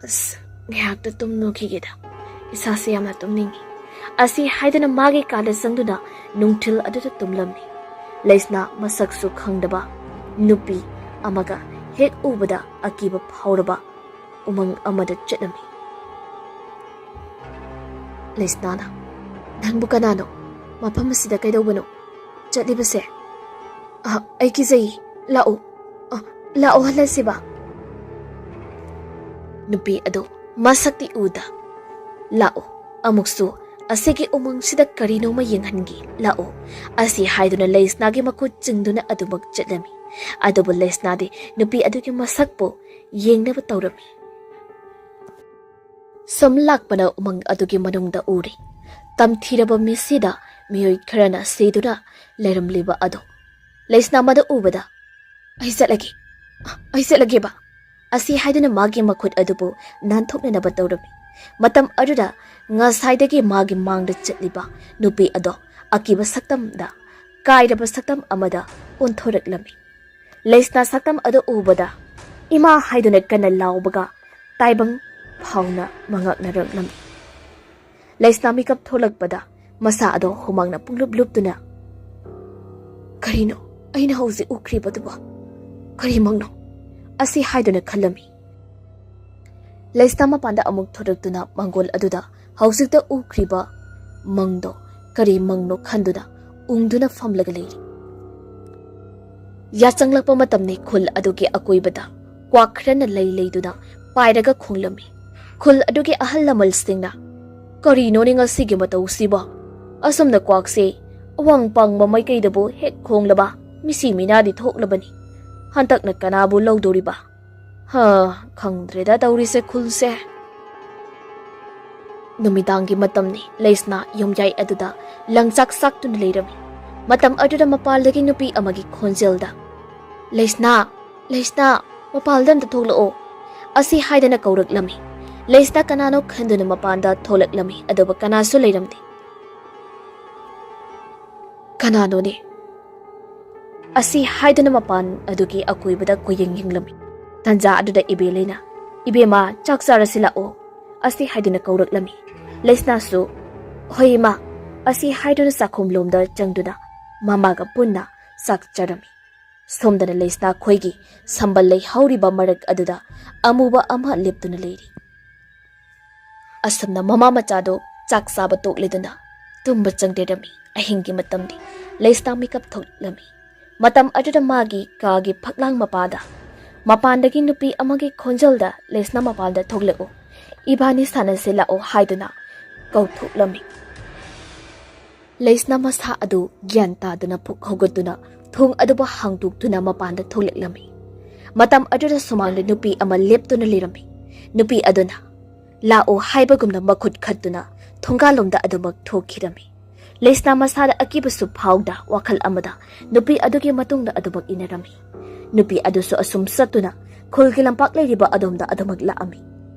"ꯑꯁ, ꯉꯥꯏꯍꯥꯛꯇ ꯇꯨꯝꯅꯨꯈꯤꯒꯦꯗ, ꯏꯁꯥꯁꯦ ꯌꯥꯝꯅ ꯇꯨꯝꯅꯤꯡꯉꯤ" ꯑꯁꯤ ꯍꯥꯏꯗꯨꯅ ꯃꯥꯒꯤ ꯀꯥꯗ ꯆꯪꯗꯨꯅ ꯅꯨꯡꯊꯤꯜ ꯑꯗꯨꯗ ꯇꯨꯝꯂꯝꯃꯤ꯫ ꯂꯩꯁꯅꯥ ꯃꯁꯛꯁꯨ ꯈꯪꯗꯕ ꯅꯨꯄꯤ ꯑꯃꯒ ꯍꯦꯛ ꯎꯕꯗ ꯑꯀꯤꯕ ꯐꯥꯎꯔꯕ ꯎꯃꯪ ꯑꯃꯗ ꯆꯠꯂꯝꯃꯤ꯫ ꯂꯩꯁꯅꯥꯅ, "ꯅꯪꯕꯨ ꯀꯅꯥꯅꯣ? ꯃꯐꯝ ꯑꯁꯤꯗ ꯀꯩꯗꯧꯕꯅꯣ ꯆꯠꯂꯤꯕꯁꯦ? ꯑ, ꯑꯩ ꯀꯤꯖꯩ꯫ ꯂꯥꯛꯑꯣ꯫ ꯑ, ꯂꯥꯛꯑꯣ ꯍꯜꯂꯁꯤꯕ꯫" ꯅꯨꯄꯤ ꯑꯗꯨ ꯃꯁꯛꯇꯤ ꯎꯗ, "ꯂꯥꯛꯑꯣ, ꯑꯃꯨꯛꯁꯨ "ꯑꯁꯤꯒꯤ ꯎꯃꯪꯁꯤꯗ ꯀꯔꯤꯅꯣꯃ ꯌꯦꯡꯍꯟꯒꯦ, ꯂꯥꯛꯑꯣ" ꯑꯁꯤ ꯍꯥꯏꯗꯨꯅ ꯂꯩꯁꯅꯥꯒꯤ ꯃꯈꯨꯠ ꯆꯤꯡꯗꯨꯅ ꯑꯗꯨꯃꯛ ꯆꯠꯂꯝꯃꯤ꯫ ꯑꯗꯨꯕꯨ ꯂꯩꯁꯅꯥꯗꯤ ꯅꯨꯄꯤ ꯑꯗꯨꯒꯤ ꯃꯁꯛꯄꯨ ꯌꯦꯡꯅꯕ ꯇꯧꯔꯝꯃꯤ꯫ ꯁꯨꯝ ꯂꯥꯛꯄꯅ ꯎꯃꯪ ꯑꯗꯨꯒꯤ ꯃꯅꯨꯡꯗ ꯎꯔꯦ꯫ ꯇꯝꯊꯤꯔꯕ ꯃꯤꯠꯁꯤꯗ ꯃꯤꯑꯣꯏ ꯈꯔꯅ ꯁꯤꯗꯨꯅ ꯂꯩꯔꯝꯂꯤꯕ ꯑꯗꯣ꯫ ꯂꯩꯁꯅꯥ ꯃꯗꯨ ꯎꯕꯗ, "ꯑꯩ ꯆꯠꯂꯒꯦ, ꯑꯩ ꯆꯠꯂꯒꯦꯕ" ꯑꯁꯤ ꯍꯥꯏꯗꯨꯅ ꯃꯥꯒꯤ ꯃꯈꯨꯠ ꯑꯗꯨꯕꯨ ꯅꯥꯟꯊꯣꯛꯅꯅꯕ ꯇꯧꯔꯝꯃꯤ꯫ ꯃꯇꯝ ꯑꯗꯨꯗ ꯉꯁꯥꯏꯗꯒꯤ ꯃꯥꯒꯤ ꯃꯥꯡꯗ ꯆꯠꯂꯤꯕ ꯅꯨꯄꯤ ꯑꯗꯣ ꯑꯀꯤꯕ ꯁꯛꯇꯝꯗ, ꯀꯥꯏꯔꯕ ꯁꯛꯇꯝ ꯑꯃꯗ ꯑꯣꯟꯊꯣꯔꯛꯂꯝꯃꯤ꯫ ꯂꯩꯁꯅꯥ ꯁꯛꯇꯝ ꯑꯗꯨ ꯎꯕꯗ, "ꯏꯃꯥ" ꯍꯥꯏꯗꯨꯅ ꯀꯟꯅ ꯂꯥꯎꯕꯒ ꯇꯥꯏꯕꯪ ꯐꯥꯎꯅ ꯃꯉꯛꯅꯔꯛꯂꯝꯃꯤ꯫ ꯂꯩꯁꯅꯥ ꯃꯤꯀꯞ ꯊꯣꯛꯂꯛꯄꯗ ꯃꯁꯥ ꯑꯗꯣ ꯍꯨꯃꯥꯡꯅ ꯄꯨꯡꯂꯨꯞ ꯂꯨꯞꯇꯨꯅ, "ꯀꯔꯤꯅꯣ ꯑꯩꯅ ꯍꯧꯖꯤꯛ ꯎꯈ꯭ꯔꯤꯕꯗꯨꯕꯣ? ꯀꯔꯤ ꯃꯪꯅꯣ?" ꯑꯁꯤ ꯍꯥꯏꯗꯨꯅ ꯈꯜꯂꯝꯃꯤ꯫ ꯂꯩꯁꯅꯥ ꯃꯄꯥꯟꯗ ꯑꯃꯨꯛ ꯊꯣꯔꯛꯇꯨꯅ ꯃꯪꯒꯣꯜ ꯑꯗꯨꯗ ꯍꯧꯖꯤꯛꯇ ꯎꯈ꯭ꯔꯤꯕ ꯃꯪꯗꯣ ꯀꯔꯤ ꯃꯪꯅꯣ ꯈꯟꯗꯨꯅ ꯎꯪꯗꯨꯅ ꯐꯝꯂꯒ ꯂꯩꯔꯤ꯫ ꯌꯥꯆꯪꯂꯛꯄ ꯃꯇꯝꯅꯤ꯫ ꯈꯨꯜ ꯑꯗꯨꯒꯤ ꯑꯀꯣꯏꯕꯗ ꯀ꯭ꯋꯥꯛ ꯈꯔꯅ ꯂꯩ ꯂꯩꯗꯨꯅ ꯄꯥꯏꯔꯒ ꯈꯣꯡꯂꯝꯃꯤ꯫ ꯈꯨꯜ ꯑꯗꯨꯒꯤ ꯑꯍꯜ ꯂꯃꯟꯁꯤꯡꯅ, "ꯀꯔꯤꯅꯣꯅꯦ ꯉꯁꯤꯒꯤ ꯃꯇꯧꯁꯤꯕꯣ? ꯑꯁꯨꯝꯅ ꯀ꯭ꯋꯥꯛꯁꯦ ꯑꯋꯥꯡ ꯄꯥꯡꯕ ꯃꯥꯏꯀꯩꯗꯕꯨ ꯍꯦꯛ ꯈꯣꯡꯂꯕ ꯃꯤꯁꯤ ꯃꯤꯅꯥꯗꯤ ꯊꯣꯛꯂꯕꯅꯤ꯫ ꯍꯟꯗꯛꯅ ꯀꯅꯥꯕꯨ ꯂꯧꯗꯣꯔꯤꯕ? ꯍꯥ, ꯈꯪꯗ꯭ꯔꯦꯗ ꯇꯧꯔꯤꯁꯦ ꯈꯨꯜꯁꯦ"꯫ ꯅꯨꯃꯤꯗꯥꯡꯒꯤ ꯃꯇꯝꯅꯤ꯫ ꯂꯩꯁꯅꯥ ꯌꯨꯝꯌꯥꯏ ꯑꯗꯨꯗ ꯂꯪꯆꯥꯛ ꯆꯥꯛꯇꯨꯅ ꯂꯩꯔꯝꯃꯤ꯫ ꯃꯇꯝ ꯑꯗꯨꯗ ꯃꯄꯥꯜꯗꯒꯤ ꯅꯨꯄꯤ ꯑꯃꯒꯤ ꯈꯣꯟꯖꯦꯜꯗ, "ꯂꯩꯁꯅꯥ, ꯂꯩꯁꯅꯥ, ꯃꯄꯥꯜꯗ ꯑꯝꯇ ꯊꯣꯛꯂꯛꯑꯣ" ꯑꯁꯤ ꯍꯥꯏꯗꯅ ꯀꯧꯔꯛꯂꯝꯃꯤ꯫ ꯂꯩꯁꯅꯥ ꯀꯅꯥꯅꯣ ꯈꯟꯗꯨꯅ ꯃꯄꯥꯟꯗ ꯊꯣꯛꯂꯛꯂꯝꯃꯤ, ꯑꯗꯨꯕꯨ ꯀꯅꯥꯁꯨ ꯂꯩꯔꯝꯗꯦ꯫ "ꯀꯅꯥꯅꯣꯅꯦ?" ꯑꯁꯤ ꯍꯥꯏꯗꯨꯅ ꯃꯄꯥꯟ ꯑꯗꯨꯒꯤ ꯑꯀꯣꯏꯕꯗ ꯀꯣꯏꯌꯦꯡ ꯌꯦꯡꯂꯝꯃꯤ꯫ ꯇꯟꯖꯥ ꯑꯗꯨꯗ ꯏꯕꯦꯂꯩꯅ, "ꯏꯕꯦꯝꯃ, ꯆꯥꯛ ꯆꯥꯔꯁꯤ ꯂꯥꯛꯑꯣ" ꯑꯁꯤ ꯍꯥꯏꯗꯨꯅ ꯀꯧꯔꯛꯂꯝꯃꯤ꯫ ꯂꯩꯁꯅꯥꯁꯨ, "ꯍꯣꯏ ꯏꯃꯥ" ꯑꯁꯤ ꯍꯥꯏꯗꯨꯅ ꯆꯥꯛꯈꯨꯝꯂꯣꯝꯗ ꯆꯪꯗꯨꯅ ꯃꯃꯥꯒ ꯄꯨꯟꯅ ꯆꯥꯛ ꯆꯥꯔꯝꯃꯤ꯫ ꯁꯣꯝꯗꯅ ꯂꯩꯁꯅꯥ ꯈꯣꯏꯒꯤ ꯁꯝꯕꯜ ꯂꯩꯍꯧꯔꯤꯕ ꯃꯔꯛ ꯑꯗꯨꯗ ꯑꯃꯨꯕ ꯑꯃ ꯂꯦꯞꯇꯨꯅ ꯂꯩꯔꯤ꯫ ꯑꯁꯨꯝꯅ ꯃꯃꯥ ꯃꯆꯥꯗꯣ ꯆꯥꯛ ꯆꯥꯕ ꯇꯣꯛꯂꯗꯨꯅ ꯇꯨꯝꯕ ꯆꯪꯗꯔꯝꯃꯤ꯫ ꯑꯍꯤꯡꯒꯤ ꯃꯇꯝꯗꯤ꯫ ꯂꯩꯁꯅꯥ ꯃꯤꯀꯞ ꯊꯣꯛꯂꯝꯃꯤ꯫ ꯃꯇꯝ ꯑꯗꯨꯗ ꯃꯥꯒꯤ ꯀꯥꯒꯤ ꯐꯛꯂꯥꯡ ꯃꯄꯥꯗ ꯃꯄꯥꯟꯗꯒꯤ ꯅꯨꯄꯤ ꯑꯃꯒꯤ ꯈꯣꯟꯖꯦꯜꯗ, "ꯂꯩꯁꯅꯥ, ꯃꯄꯥꯟꯗ ꯊꯣꯛꯂꯛꯎ, ꯏꯕꯥꯅꯤ ꯁꯥꯟꯅꯁꯦ ꯂꯥꯛꯑꯣ" ꯍꯥꯏꯗꯨꯅ ꯀꯧꯊꯣꯛꯂꯝꯃꯤ꯫ ꯂꯩꯁꯅꯥ ꯃꯁꯥ ꯑꯗꯨ ꯒ꯭ꯌꯥꯟ ꯇꯥꯗꯨꯅ ꯐꯨꯛ ꯍꯧꯒꯠꯇꯨꯅ ꯊꯣꯡ ꯑꯗꯨꯕꯨ ꯍꯥꯡꯗꯣꯛꯇꯨꯅ ꯃꯄꯥꯟꯗ ꯊꯣꯛꯂꯛꯂꯝꯃꯤ꯫ ꯃꯇꯝ ꯑꯗꯨꯗ ꯁꯨꯃꯥꯡꯗ ꯅꯨꯄꯤ ꯑꯃ ꯂꯦꯞꯇꯨꯅ ꯂꯩꯔꯝꯃꯤ꯫ ꯅꯨꯄꯤ ꯑꯗꯨꯅ "ꯂꯥꯛꯑꯣ" ꯍꯥꯏꯕꯒꯨꯝꯅ ꯃꯈꯨꯠ ꯈꯠꯇꯨꯅ ꯊꯣꯡꯒꯥꯜꯂꯣꯝꯗ ꯑꯗꯨꯃꯛ ꯊꯣꯛꯈꯤꯔꯝꯃꯤ꯫ ꯂꯩꯁꯅꯥ ꯃꯁꯥꯗ ꯑꯀꯤꯕꯁꯨ ꯐꯥꯎꯗ ꯋꯥꯈꯜ ꯑꯃꯗ ꯅꯨꯄꯤ ꯑꯗꯨꯒꯤ ꯃꯇꯨꯡꯗ ꯑꯗꯨꯃꯛ ꯏꯟꯅꯔꯝꯃꯤ꯫ ꯅꯨꯄꯤ ꯑꯗꯨꯁꯨ ꯑꯁꯨꯝ ꯆꯠꯇꯨꯅ ꯈꯨꯜꯒꯤ ꯂꯝꯄꯥꯛ ꯂꯩꯔꯤꯕ ꯑꯗꯣꯝꯗ ꯑꯗꯨꯃꯛ ꯂꯥꯛꯑꯝꯃꯤ꯫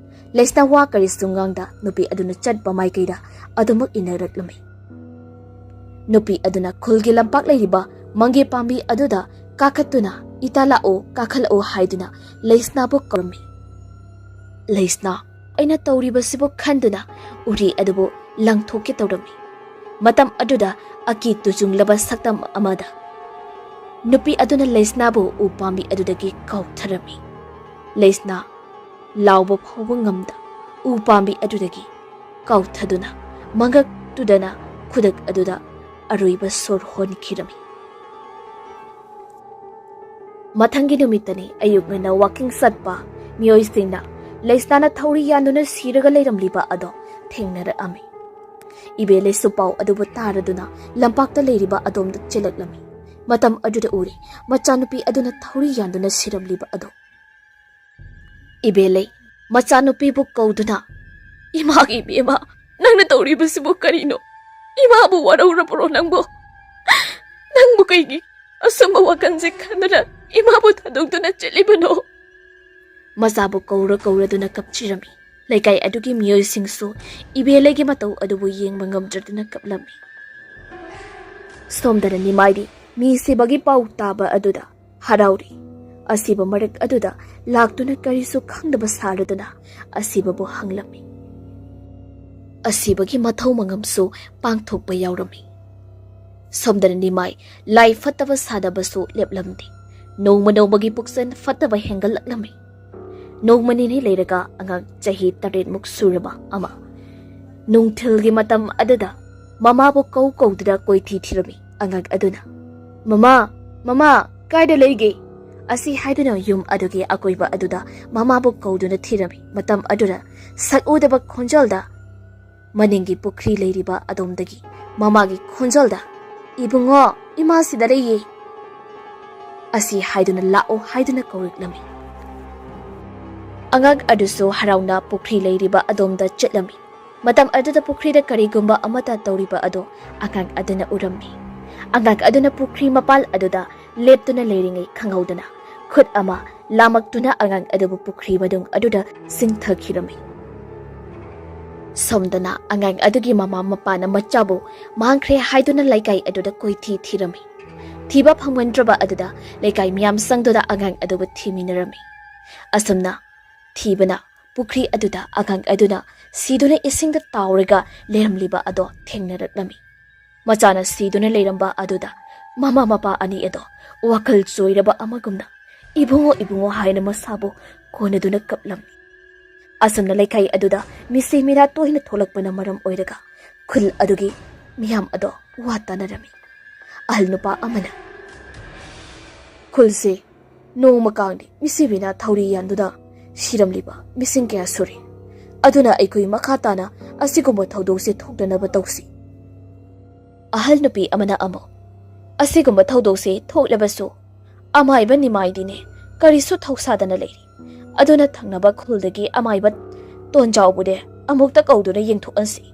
ꯂꯩꯁꯅꯥ ꯋꯥ ꯀꯔꯤꯁꯨ ꯉꯥꯡꯗ ꯅꯨꯄꯤ ꯑꯗꯨꯅ ꯆꯠꯄ ꯃꯥꯏꯀꯩꯗ ꯑꯗꯨꯃꯛ ꯏꯟꯅꯔꯛꯂꯝꯃꯤ꯫ ꯅꯨꯄꯤ ꯑꯗꯨꯅ ꯈꯨꯜꯒꯤ ꯂꯝꯄꯥꯛ ꯂꯩꯔꯤꯕ ꯃꯪꯒꯦ ꯄꯥꯝꯕꯤ ꯑꯗꯨꯗ ꯀꯥꯈꯠꯇꯨꯅ "ꯏꯇꯥ ꯂꯥꯛꯑꯣ, ꯀꯥꯈꯠꯂꯛꯑꯣ" ꯍꯥꯏꯗꯨꯅ ꯂꯩꯁꯅꯥꯕꯨ ꯀꯧꯔꯝꯃꯤ꯫ ꯂꯩꯁꯅꯥ, ꯑꯩꯅ ꯇꯧꯔꯤꯕꯁꯤꯕꯨ ꯈꯟꯗꯨꯅ ꯎꯔꯤ ꯑꯗꯨꯕꯨ ꯂꯪꯊꯣꯛꯀꯦ ꯇꯧꯔꯝꯃꯤ꯫ ꯃꯇꯝ ꯑꯗꯨꯗ ꯑꯀꯤ ꯇꯨꯖꯨꯡꯂꯕ ꯁꯛꯇꯝ ꯑꯃꯗ ꯅꯨꯄꯤ ꯑꯗꯨꯅ ꯂꯩꯁꯅꯥꯕꯨ ꯎ ꯄꯥꯝꯕꯤ ꯑꯗꯨꯗꯒꯤ ꯀꯥꯎꯊꯔꯝꯃꯤ꯫ ꯂꯩꯁꯅꯥ ꯂꯥꯎꯕ ꯐꯥꯎꯕ ꯉꯝꯗ ꯎ ꯄꯥꯝꯕꯤ ꯑꯗꯨꯗꯒꯤ ꯀꯥꯎꯊꯗꯨꯅ ꯃꯉꯛꯇꯨꯗꯅ ꯈꯨꯗꯛ ꯑꯗꯨꯗ ꯑꯔꯣꯏꯕ ꯁꯣꯔ ꯍꯣꯟꯈꯤꯔꯝꯃꯤ꯫ ꯃꯊꯪꯒꯤ ꯅꯨꯃꯤꯠꯇꯅꯤ ꯑꯌꯨꯛ ꯉꯟꯅ ꯋꯥꯀꯤꯡ ꯆꯠꯄ ꯃꯤꯑꯣꯏꯁꯤꯡꯅ ꯂꯩꯁꯅꯥꯅ ꯊꯧꯔꯤ ꯌꯥꯟꯗꯨꯅ ꯁꯤꯔꯒ ꯂꯩꯔꯝꯂꯤꯕ ꯑꯗꯣ ꯊꯦꯡꯅꯔꯛꯑꯝꯃꯤ꯫ ꯏꯕꯦꯂꯩꯁꯨ ꯄꯥꯎ ꯑꯗꯨꯕꯨ ꯇꯥꯔꯗꯨꯅ ꯂꯝꯄꯥꯛꯇ ꯂꯩꯔꯤꯕ ꯑꯗꯣꯝꯗ ꯆꯦꯜꯂꯛꯂꯝꯃꯤ꯫ ꯃꯇꯝ ꯑꯗꯨꯗ ꯎꯔꯦ ꯃꯆꯥꯅꯨꯄꯤ ꯑꯗꯨꯅ ꯊꯧꯔꯤ ꯌꯥꯟꯗꯨꯅ ꯁꯤꯔꯝꯂꯤꯕ ꯑꯗꯣ꯫ ꯏꯕꯦꯂꯩ ꯃꯆꯥꯅꯨꯄꯤꯕꯨ ꯀꯧꯗꯨꯅ, "ꯏꯃꯥꯒꯤ ꯏꯕꯦꯝꯃ, ꯅꯪꯅ ꯇꯧꯔꯤꯕꯁꯤꯕꯨ ꯀꯔꯤꯅꯣ? ꯏꯃꯥꯕꯨ ꯋꯥꯔꯧꯔꯕ꯭ꯔꯣ ꯅꯪꯕꯨ? ꯅꯪꯕꯨ ꯀꯩꯒꯤ ꯑꯁꯨꯝꯕ ꯋꯥꯈꯜꯁꯦ ꯈꯟꯗꯨꯅ ꯏꯃꯥꯕꯨ ꯊꯥꯗꯣꯛꯇꯨꯅ ꯆꯠꯂꯤꯕꯅꯣ?" ꯃꯆꯥꯕꯨ ꯀꯧꯔ ꯀꯧꯔꯗꯨꯅ ꯀꯞꯆꯔꯝꯃꯤ꯫ ꯂꯩꯀꯥꯏ ꯑꯗꯨꯒꯤ ꯃꯤꯑꯣꯏꯁꯤꯡꯁꯨ ꯏꯕꯦꯂꯩꯒꯤ ꯃꯇꯧ ꯑꯗꯨꯕꯨ ꯌꯦꯡꯕ ꯉꯝꯗ꯭ꯔꯗꯨꯅ ꯀꯞꯂꯝꯃꯤ꯫ ꯁꯣꯝꯗꯅ ꯅꯤꯃꯥꯏꯗꯤ ꯃꯤ ꯁꯤꯕꯒꯤ ꯄꯥꯎ ꯇꯥꯕ ꯑꯗꯨꯗ ꯍꯔꯥꯎꯔꯤ꯫ ꯑꯁꯤꯕ ꯃꯔꯛ ꯑꯗꯨꯗ ꯂꯥꯛꯇꯨꯅ ꯀꯔꯤꯁꯨ ꯈꯪꯗꯕ ꯁꯥꯔꯗꯨꯅ ꯑꯁꯤꯕꯕꯨ ꯍꯪꯂꯝꯃꯤ꯫ ꯑꯁꯤꯕꯒꯤ ꯃꯊꯧ ꯃꯉꯝꯁꯨ ꯄꯥꯡꯊꯣꯛꯄ ꯌꯥꯎꯔꯝꯃꯤ꯫ ꯁꯣꯝꯗꯅ ꯅꯤꯃꯥꯏ ꯂꯥꯏ ꯐꯠꯇꯕ ꯁꯥꯗꯕꯁꯨ ꯂꯦꯞꯂꯝꯗꯦ꯫ ꯅꯣꯡꯃ ꯅꯣꯡꯃꯒꯤ ꯄꯨꯛꯆꯦꯜ ꯐꯠꯇꯕ ꯍꯦꯟꯒꯠꯂꯛꯂꯝꯃꯤ꯫ ꯅꯣꯡꯃ ꯅꯤꯅꯤ ꯂꯩꯔꯒ ꯑꯉꯥꯡ ꯆꯍꯤ ꯇꯔꯦꯠꯃꯨꯛ ꯁꯨꯔꯕ ꯑꯃ ꯅꯨꯡꯊꯤꯜꯒꯤ ꯃꯇꯝ ꯑꯗꯨꯗ ꯃꯃꯥꯕꯨ ꯀꯧ ꯀꯧꯗꯨꯅ ꯀꯣꯏꯊꯤ ꯊꯤꯔꯝꯃꯤ꯫ ꯑꯉꯥꯡ ꯑꯗꯨꯅ, "ꯃꯃꯥ, ꯃꯃꯥ, ꯀꯥꯏꯗ ꯂꯩꯒꯦ?" ꯑꯁꯤ ꯍꯥꯏꯗꯨꯅ ꯌꯨꯝ ꯑꯗꯨꯒꯤ ꯑꯀꯣꯏꯕ ꯑꯗꯨꯗ ꯃꯃꯥꯕꯨ ꯀꯧꯗꯨꯅ ꯊꯤꯔꯝꯃꯤ꯫ ꯃꯇꯝ ꯑꯗꯨꯗ ꯁꯛ ꯎꯗꯕ ꯈꯣꯟꯖꯦꯜꯗ, ꯃꯅꯤꯡꯒꯤ ꯄꯨꯈ꯭ꯔꯤ ꯂꯩꯔꯤꯕ ꯑꯗꯣꯝꯗꯒꯤ ꯃꯃꯥꯒꯤ ꯈꯣꯟꯖꯦꯜꯗ, "ꯏꯕꯨꯡꯉꯣ, ꯏꯃꯥ ꯁꯤꯗ ꯂꯩꯌꯦ" ꯑꯁꯤ ꯍꯥꯏꯗꯨꯅ ꯂꯥꯛꯑꯣ ꯍꯥꯏꯗꯨꯅ ꯀꯧꯔꯛꯂꯝꯃꯤ꯫ ꯑꯉꯥꯡ ꯑꯗꯨꯁꯨ ꯍꯔꯥꯎꯅ ꯄꯨꯈ꯭ꯔꯤ ꯂꯩꯔꯤꯕ ꯑꯗꯣꯝꯗ ꯆꯠꯂꯝꯃꯤ꯫ ꯃꯇꯝ ꯑꯗꯨꯗ ꯄꯨꯈ꯭ꯔꯤꯗ ꯀꯔꯤꯒꯨꯝꯕ ꯑꯃꯠꯇ ꯇꯧꯔꯤꯕ ꯑꯗꯨ ꯑꯉꯥꯡ ꯑꯗꯨꯅ ꯎꯔꯝꯃꯤ꯫ ꯑꯉꯥꯡ ꯑꯗꯨꯅ ꯄꯨꯈ꯭ꯔꯤ ꯃꯄꯥꯜ ꯑꯗꯨꯗ ꯂꯦꯞꯇꯨꯅ ꯂꯩꯔꯤꯉꯩ ꯈꯪꯍꯧꯗꯅ ꯈꯨꯠ ꯑꯃ ꯂꯥꯃꯛꯇꯨꯅ ꯑꯉꯥꯡ ꯑꯗꯨꯕꯨ ꯄꯨꯈ꯭ꯔꯤ ꯃꯅꯨꯡ ꯑꯗꯨꯗ ꯆꯤꯡꯊꯈꯤꯔꯝꯃꯤ꯫ ꯁꯣꯝꯗꯅ ꯑꯉꯥꯡ ꯑꯗꯨꯒꯤ ꯃꯃꯥ ꯃꯄꯥꯅ ꯃꯆꯥꯕꯨ ꯃꯥꯡꯈ꯭ꯔꯦ ꯍꯥꯏꯗꯨꯅ ꯂꯩꯀꯥꯏ ꯑꯗꯨꯗ ꯀꯣꯏꯊꯤ ꯊꯤꯔꯝꯃꯤ꯫ ꯊꯤꯕ ꯐꯪꯃꯟꯗ꯭ꯔꯕ ꯑꯗꯨꯗ ꯂꯩꯀꯥꯏ ꯃꯤꯌꯥꯝ ꯆꯪꯗꯨꯅ ꯑꯉꯥꯡ ꯑꯗꯨꯕꯨ ꯊꯤꯃꯤꯟꯅꯔꯝꯃꯤ꯫ ꯑꯁꯨꯝꯅ ꯊꯤꯕꯅ ꯄꯨꯈ꯭ꯔꯤ ꯑꯗꯨꯗ ꯑꯉꯥꯡ ꯑꯗꯨꯅ ꯁꯤꯗꯨꯅ ꯏꯁꯤꯡꯗ ꯇꯥꯎꯔꯒ ꯂꯩꯔꯝꯂꯤꯕ ꯑꯗꯣ ꯊꯦꯡꯅꯔꯛꯂꯝꯃꯤ꯫ ꯃꯆꯥꯅ ꯁꯤꯗꯨꯅ ꯂꯩꯔꯝꯕ ꯑꯗꯨꯗ ꯃꯃꯥ ꯃꯄꯥ ꯑꯅꯤ ꯑꯗꯣ ꯋꯥꯈꯜ ꯆꯣꯏꯔꯕ ꯑꯃꯒꯨꯝꯅ "ꯏꯕꯨꯡꯉꯣ, ꯏꯕꯨꯡꯉꯣ" ꯍꯥꯏꯅ ꯃꯁꯥꯕꯨ ꯀꯣꯟꯅꯗꯨꯅ ꯀꯞꯂꯝꯃꯤ꯫ ꯑꯁꯨꯝꯅ ꯂꯩꯀꯥꯏ ꯑꯗꯨꯗ ꯃꯤꯁꯤ ꯃꯤꯅꯥ ꯇꯣꯏꯅ ꯊꯣꯛꯂꯛꯄꯅ ꯃꯔꯝ ꯑꯣꯏꯔꯒ ꯈꯨꯜ ꯑꯗꯨꯒꯤ ꯃꯤꯌꯥꯝ ꯑꯗꯣ ꯋꯥ ꯇꯥꯅꯔꯝꯃꯤ꯫ ꯑꯍꯜ ꯅꯨꯄꯥ ꯑꯃꯅ, "ꯈꯨꯜꯁꯤ ꯅꯣꯡꯃ ꯀꯥꯡꯗꯤ ꯃꯤꯁꯤ ꯃꯤꯅꯥ ꯊꯧꯔꯤ ꯌꯥꯟꯗꯨꯅ ꯁꯤꯔꯝꯂꯤꯕ ꯃꯤꯁꯤꯡ ꯀꯌꯥ ꯁꯨꯔꯦ꯫ ꯑꯗꯨꯅ ꯑꯩꯈꯣꯏ ꯃꯈꯥ ꯇꯥꯅ ꯑꯁꯤꯒꯨꯝꯕ ꯊꯧꯗꯣꯛꯁꯦ ꯊꯣꯛꯇꯅꯕ ꯇꯧꯁꯤ"꯫ ꯑꯍꯜ ꯅꯨꯄꯤ ꯑꯃꯅ ꯑꯃꯨꯛ, "ꯑꯁꯤꯒꯨꯝꯕ ꯊꯧꯗꯣꯛꯁꯦ ꯊꯣꯛꯂꯕꯁꯨ ꯑꯃꯥꯏꯕ ꯅꯤꯃꯥꯏꯗꯤꯅꯦ ꯀꯔꯤꯁꯨ ꯊꯧꯁꯥꯗꯅ ꯂꯩꯔꯤ꯫ ꯑꯗꯨꯅ ꯊꯪꯅꯕ ꯈꯨꯜꯗꯒꯤ ꯑꯃꯥꯏꯕ ꯇꯣꯟꯖꯥꯎꯕꯨꯅꯦ ꯑꯃꯨꯛꯇ ꯀꯧꯗꯨꯅ ꯌꯦꯡꯊꯣꯛꯍꯟꯁꯤ"꯫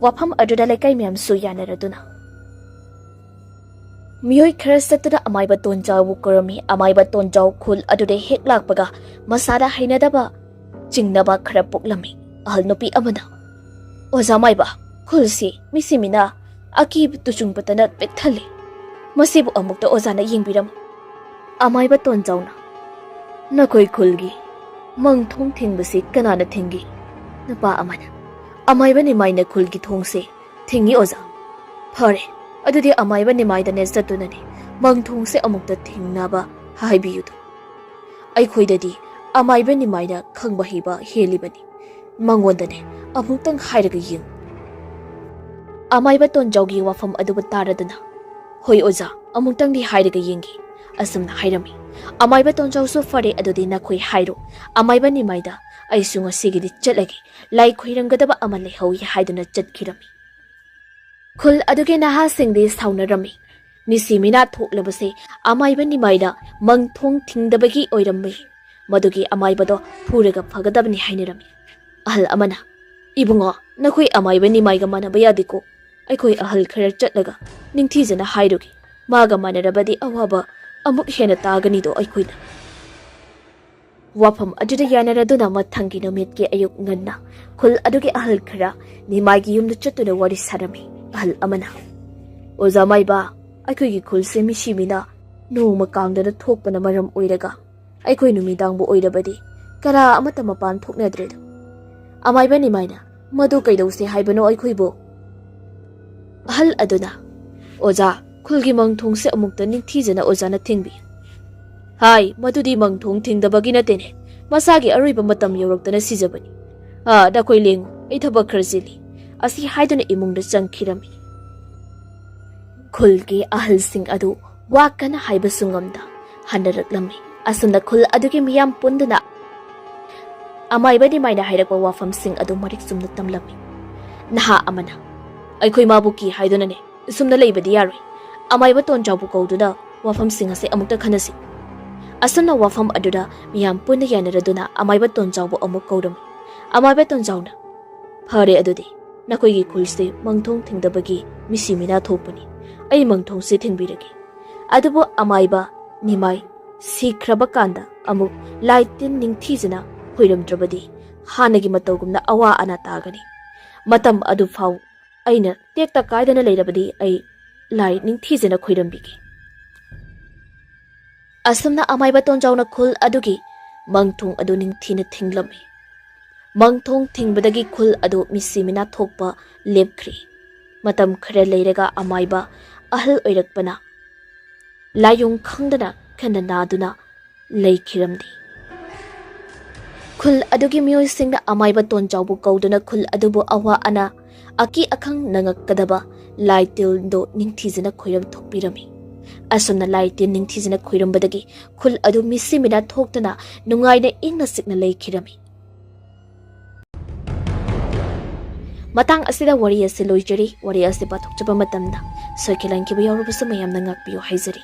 ꯋꯥꯐꯝ ꯑꯗꯨꯗ ꯂꯩꯀꯥꯏ ꯃꯌꯥꯝꯁꯨ ꯌꯥꯅꯔꯗꯨꯅ ꯃꯤꯑꯣꯏ ꯈꯔ ꯆꯠꯇꯨꯅ ꯑꯃꯥꯏꯕ ꯇꯣꯟꯖꯥꯎꯕꯨ ꯀꯧꯔꯝꯃꯤ꯫ ꯑꯃꯥꯏꯕ ꯇꯣꯟꯖꯥꯎ ꯈꯨꯜ ꯑꯗꯨꯗ ꯍꯦꯛ ꯂꯥꯛꯄꯒ ꯃꯁꯥꯗ ꯍꯩꯅꯗꯕ ꯆꯤꯡꯅꯕ ꯈꯔ ꯄꯣꯛꯂꯝꯃꯤ꯫ ꯑꯍꯜ ꯅꯨꯄꯤ ꯑꯃꯅ, "ꯑꯣꯖꯥ ꯃꯥꯏꯕ, ꯈꯨꯜꯁꯤ ꯃꯤꯁꯤ ꯃꯤꯅ ꯑꯀꯤꯕ ꯇꯨꯆꯨꯡꯕꯇꯅ ꯄꯤꯛ ꯊꯜꯂꯤ꯫ ꯃꯁꯤꯕꯨ ꯑꯃꯨꯛꯇ ꯑꯣꯖꯥꯅ ꯌꯦꯡꯕꯤꯔꯝꯃꯨ"꯫ ꯑꯃꯥꯏꯕ ꯇꯣꯟꯖꯥꯎꯅ, "ꯅꯈꯣꯏ ꯈꯨꯜꯒꯤ ꯃꯪ ꯊꯣꯡ ꯊꯤꯡꯕꯁꯤ ꯀꯅꯥꯅ ꯊꯤꯡꯒꯤ?" ꯅꯨꯄꯥ ꯑꯃꯅ, "ꯑꯃꯥꯏꯕ ꯅꯤꯃꯥꯏꯅ ꯈꯨꯜꯒꯤ ꯊꯣꯡꯁꯦ ꯊꯤꯡꯉꯤ ꯑꯣꯖꯥ"꯫ "ꯐꯔꯦ, ꯑꯗꯨꯗꯤ ꯑꯃꯥꯏꯕ ꯅꯤꯃꯥꯏꯗꯅꯦ ꯆꯠꯇꯨꯅꯅꯦ ꯃꯪ ꯊꯣꯡꯁꯦ ꯑꯃꯨꯛꯇ ꯊꯤꯡꯅꯕ ꯍꯥꯏꯕꯤꯌꯨꯗꯣ꯫ ꯑꯩꯈꯣꯏꯗꯗꯤ ꯑꯃꯥꯏꯕ ꯅꯤꯃꯥꯏꯅ ꯈꯪꯕ ꯍꯩꯕ ꯍꯦꯜꯂꯤꯕꯅꯤ꯫ ꯃꯉꯣꯟꯗꯅꯦ ꯑꯃꯨꯛꯇꯪ ꯍꯥꯏꯔꯒ ꯌꯦꯡꯉꯨ"꯫ ꯑꯃꯥꯏꯕ ꯇꯣꯟꯖꯥꯎꯒꯤ ꯋꯥꯐꯝ ꯑꯗꯨꯕꯨ ꯇꯥꯔꯗꯨꯅ, "ꯍꯣꯏ ꯑꯣꯖꯥ, ꯑꯃꯨꯛꯇꯪꯗꯤ ꯍꯥꯏꯔꯒ ꯌꯦꯡꯒꯦ"꯫ ꯑꯁꯨꯝꯅ ꯍꯥꯏꯔꯝꯃꯤ꯫ ꯑꯃꯥꯏꯕ ꯇꯣꯟꯖꯥꯎꯁꯨ "ꯐꯔꯦ, ꯑꯗꯨꯗꯤ ꯅꯈꯣꯏ ꯍꯥꯏꯔꯣ, ꯑꯃꯥꯏꯕ ꯅꯤꯃꯥꯏꯗ ꯑꯩꯁꯨ ꯉꯁꯤꯒꯤꯗꯤ ꯆꯠꯂꯒꯦ, ꯂꯥꯏ ꯈꯣꯏꯔꯝꯒꯗꯕ ꯑꯃ ꯂꯩꯍꯧꯏ" ꯍꯥꯏꯗꯨꯅ ꯆꯠꯈꯤꯔꯝꯃꯤ꯫ ꯈꯨꯜ ꯑꯗꯨꯒꯤ ꯅꯍꯥꯁꯤꯡꯗꯤ ꯁꯥꯎꯅꯔꯝꯃꯤ꯫ ꯃꯤꯁꯤ ꯃꯤꯅꯥ ꯊꯣꯛꯂꯕꯁꯦ ꯑꯃꯥꯏꯕ ꯅꯤꯃꯥꯏꯗ ꯃꯪꯊꯣꯡ ꯊꯤꯡꯗꯕꯒꯤ ꯑꯣꯏꯔꯝꯃꯤ꯫ ꯃꯗꯨꯒꯤ ꯑꯃꯥꯏꯕꯗꯣ ꯐꯨꯔꯒ ꯐꯒꯗꯕꯅꯤ ꯍꯥꯏꯅꯔꯝꯃꯤ꯫ ꯑꯍꯜ ꯑꯃꯅ, "ꯏꯕꯨꯡꯉꯣ, ꯅꯈꯣꯏ ꯑꯃꯥꯏꯕ ꯅꯤꯃꯥꯏꯒ ꯃꯥꯟꯅꯕ ꯌꯥꯗꯦꯀꯣ꯫ ꯑꯩꯈꯣꯏ ꯑꯍꯜ ꯈꯔ ꯆꯠꯂꯒ ꯅꯤꯡꯊꯤꯖꯅ ꯍꯥꯏꯔꯨꯒꯦ꯫ ꯃꯥꯒ ꯃꯥꯟꯅꯔꯕꯗꯤ ꯑꯋꯥꯕ ꯑꯃꯨꯛ ꯍꯦꯟꯅ ꯇꯥꯒꯅꯤꯗꯣ ꯑꯩꯈꯣꯏꯅ"꯫ ꯋꯥꯐꯝ ꯑꯗꯨꯗ ꯌꯥꯅꯔꯗꯨꯅ ꯃꯊꯪꯒꯤ ꯅꯨꯃꯤꯠꯀꯤ ꯑꯌꯨꯛ ꯉꯟꯅ ꯈꯨꯜ ꯑꯗꯨꯒꯤ ꯑꯍꯜ ꯈꯔ ꯅꯤꯃꯥꯏꯒꯤ ꯌꯨꯝꯗ ꯆꯠꯇꯨꯅ ꯋꯥꯔꯤ ꯁꯥꯔꯝꯃꯤ꯫ ꯑꯍꯜ ꯑꯃꯅ, "ꯑꯣꯖꯥ ꯃꯥꯏꯕ, ꯑꯩꯈꯣꯏꯒꯤ ꯈꯨꯜꯁꯦ ꯃꯤꯁꯤ ꯃꯤꯅꯥ ꯅꯣꯡꯃ ꯀꯥꯡꯗꯅ ꯊꯣꯛꯄꯅ ꯃꯔꯝ ꯑꯣꯏꯔꯒ ꯑꯩꯈꯣꯏ ꯅꯨꯃꯤꯗꯥꯡꯕꯨ ꯑꯣꯏꯔꯕꯗꯤ ꯀꯅꯥ ꯑꯃꯠꯇ ꯃꯄꯥꯟ ꯊꯣꯛꯅꯗ꯭ꯔꯦꯗ꯫ ꯑꯃꯥꯏꯕ ꯅꯤꯃꯥꯏꯅ ꯃꯗꯨ ꯀꯩꯗꯧꯁꯦ ꯍꯥꯏꯕꯅꯣ ꯑꯩꯈꯣꯏꯕꯨ?" ꯑꯍꯜ ꯑꯗꯨꯅ, "ꯑꯣꯖꯥ, ꯈꯨꯜꯒꯤ ꯃꯪꯊꯣꯡꯁꯦ ꯑꯃꯨꯛꯇ ꯅꯤꯡꯊꯤꯖꯅ ꯑꯣꯖꯥꯅ ꯊꯤꯡꯕꯤ"꯫ "ꯍꯥꯏ, ꯃꯗꯨꯗꯤ ꯃꯪꯊꯣꯡ ꯊꯤꯡꯗꯕꯒꯤ ꯅꯠꯇꯦꯅꯦ, ꯃꯁꯥꯒꯤ ꯑꯔꯣꯏꯕ ꯃꯇꯝ ꯌꯧꯔꯛꯇꯅ ꯁꯤꯖꯕꯅꯤ꯫ ꯑꯥ, ꯅꯈꯣꯏ ꯂꯦꯡꯉꯨ, ꯑꯩ ꯊꯕꯛ ꯈꯔ ꯆꯤꯜꯂꯤ"꯫ ꯑꯁꯤ ꯍꯥꯏꯗꯨꯅ ꯏꯃꯨꯡꯗ ꯆꯪꯈꯤꯔꯝꯃꯤ꯫ ꯈꯨꯜꯒꯤ ꯑꯍꯜꯁꯤꯡ ꯑꯗꯨ ꯋꯥ ꯀꯟꯅ ꯍꯥꯏꯕꯁꯨ ꯉꯝꯗ ꯍꯟꯅꯔꯛꯂꯝꯃꯤ꯫ ꯑꯁꯨꯝꯅ ꯈꯨꯜ ꯑꯗꯨꯒꯤ ꯃꯤꯌꯥꯝ ꯄꯨꯟꯗꯨꯅ ꯑꯃꯥꯏꯕ ꯅꯤꯃꯥꯏꯅ ꯍꯥꯏꯔꯛꯄ ꯋꯥꯐꯝꯁꯤꯡ ꯑꯗꯨ ꯃꯔꯤꯛ ꯆꯨꯝꯅ ꯇꯝꯂꯝꯃꯤ꯫ ꯅꯍꯥ ꯑꯃꯅ, "ꯑꯩꯈꯣꯏ ꯃꯥꯕꯨ ꯀꯤ ꯍꯥꯏꯗꯨꯅꯅꯦ, ꯁꯨꯝꯅ ꯂꯩꯕꯗꯤ ꯌꯥꯔꯣꯏ꯫ ꯑꯃꯥꯏꯕ ꯇꯣꯟꯖꯥꯎꯕꯨ ꯀꯧꯗꯨꯅ ꯋꯥꯐꯝꯁꯤꯡ ꯑꯁꯦ ꯑꯃꯨꯛꯇ ꯈꯟꯅꯁꯤ"꯫ ꯑꯁꯨꯝꯅ ꯋꯥꯐꯝ ꯑꯗꯨꯗ ꯃꯤꯌꯥꯝ ꯄꯨꯟꯅ ꯌꯥꯅꯔꯗꯨꯅ ꯑꯃꯥꯏꯕ ꯇꯣꯟꯖꯥꯎꯕꯨ ꯑꯃꯨꯛ ꯀꯧꯔꯝꯃꯤ꯫ ꯑꯃꯥꯏꯕ ꯇꯣꯟꯖꯥꯎꯅ, "ꯐꯔꯦ, ꯑꯗꯨꯗꯤ ꯅꯈꯣꯏꯒꯤ ꯈꯨꯜꯁꯦ ꯃꯪꯊꯣꯡ ꯊꯤꯡꯗꯕꯒꯤ ꯃꯤꯁꯤ ꯃꯤꯅꯥ ꯊꯣꯛꯄꯅꯤ꯫ ꯑꯩ ꯃꯪꯊꯣꯡꯁꯦ ꯊꯤꯡꯕꯤꯔꯒꯦ꯫ ꯑꯗꯨꯕꯨ ꯑꯃꯥꯏꯕ ꯅꯤꯃꯥꯏ ꯁꯤꯈ꯭ꯔꯕ ꯀꯥꯟꯗ ꯑꯃꯨꯛ ꯂꯥꯏ ꯇꯤꯟ ꯅꯤꯡꯊꯤꯖꯅ ꯈꯣꯏꯔꯝꯗ꯭ꯔꯕꯗꯤ ꯍꯥꯟꯅꯒꯤ ꯃꯇꯧꯒꯨꯝꯅ ꯑꯋꯥ ꯑꯅꯥ ꯇꯥꯒꯅꯤ꯫ ꯃꯇꯝ ꯑꯗꯨ ꯐꯥꯎ ꯑꯩꯅ ꯇꯦꯛꯇ ꯀꯥꯏꯗꯅ ꯂꯩꯔꯕꯗꯤ ꯑꯩ ꯂꯥꯏ ꯅꯤꯡꯊꯤꯖꯅ ꯈꯣꯏꯔꯝꯕꯤꯒꯦ"꯫ ꯑꯁꯨꯝꯅ ꯑꯃꯥꯏꯕ ꯇꯣꯟꯖꯥꯎꯅ ꯈꯨꯜ ꯑꯗꯨꯒꯤ ꯃꯪꯊꯣꯡ ꯑꯗꯨ ꯅꯤꯡꯊꯤꯅ ꯊꯤꯡꯂꯝꯃꯤ꯫ ꯃꯪꯊꯣꯡ ꯊꯤꯡꯕꯗꯒꯤ ꯈꯨꯜ ꯑꯗꯨ ꯃꯤꯁꯤ ꯃꯤꯅꯥ ꯊꯣꯛꯄ ꯂꯦꯞꯈ꯭ꯔꯦ꯫ ꯃꯇꯝ ꯈꯔ ꯂꯩꯔꯒ ꯑꯃꯥꯏꯕ ꯑꯍꯜ ꯑꯣꯏꯔꯛꯄꯅ ꯂꯥꯏꯑꯣꯡ ꯈꯪꯗꯅ ꯀꯟꯅ ꯅꯥꯗꯨꯅ ꯂꯩꯈꯤꯔꯝꯗꯦ꯫ ꯈꯨꯜ ꯑꯗꯨꯒꯤ ꯃꯤꯑꯣꯏꯁꯤꯡꯅ ꯑꯃꯥꯏꯕ ꯇꯣꯟꯖꯥꯎꯕꯨ ꯀꯧꯗꯨꯅ ꯈꯨꯜ ꯑꯗꯨꯕꯨ ꯑꯋꯥ ꯑꯅꯥ, ꯑꯀꯤ ꯑꯈꯪ ꯅꯪꯉꯛꯀꯗꯕ ꯂꯥꯏ ꯇꯤꯜꯗꯣ ꯅꯤꯡꯊꯤꯖꯅ ꯈꯣꯏꯔꯝ ꯊꯣꯛꯄꯤꯔꯝꯃꯤ꯫ ꯑꯁꯨꯝꯅ ꯂꯥꯏ ꯇꯤꯟ ꯅꯤꯡꯊꯤꯖꯅ ꯈꯣꯏꯔꯝꯕꯗꯒꯤ ꯈꯨꯜ ꯑꯗꯨ ꯃꯤꯁꯤ ꯃꯤꯅꯥ ꯊꯣꯛꯇꯅ ꯅꯨꯡꯉꯥꯏꯅ ꯏꯪꯅ ꯆꯤꯛꯅ ꯂꯩꯈꯤꯔꯝꯃꯤ꯫ ꯃꯇꯥꯡ ꯑꯁꯤꯗ ꯋꯥꯔꯤ ꯑꯁꯤ ꯂꯣꯏꯖꯔꯤ꯫ ꯋꯥꯔꯤ ꯑꯁꯤ ꯄꯥꯊꯣꯛꯆꯕ ꯃꯇꯝꯗ ꯁꯣꯏꯈꯤꯂꯥꯟꯈꯤꯕ ꯌꯥꯎꯔꯕꯁꯨ ꯃꯌꯥꯝꯅ ꯉꯥꯛꯄꯤꯌꯨ ꯍꯥꯏꯖꯔꯤ꯫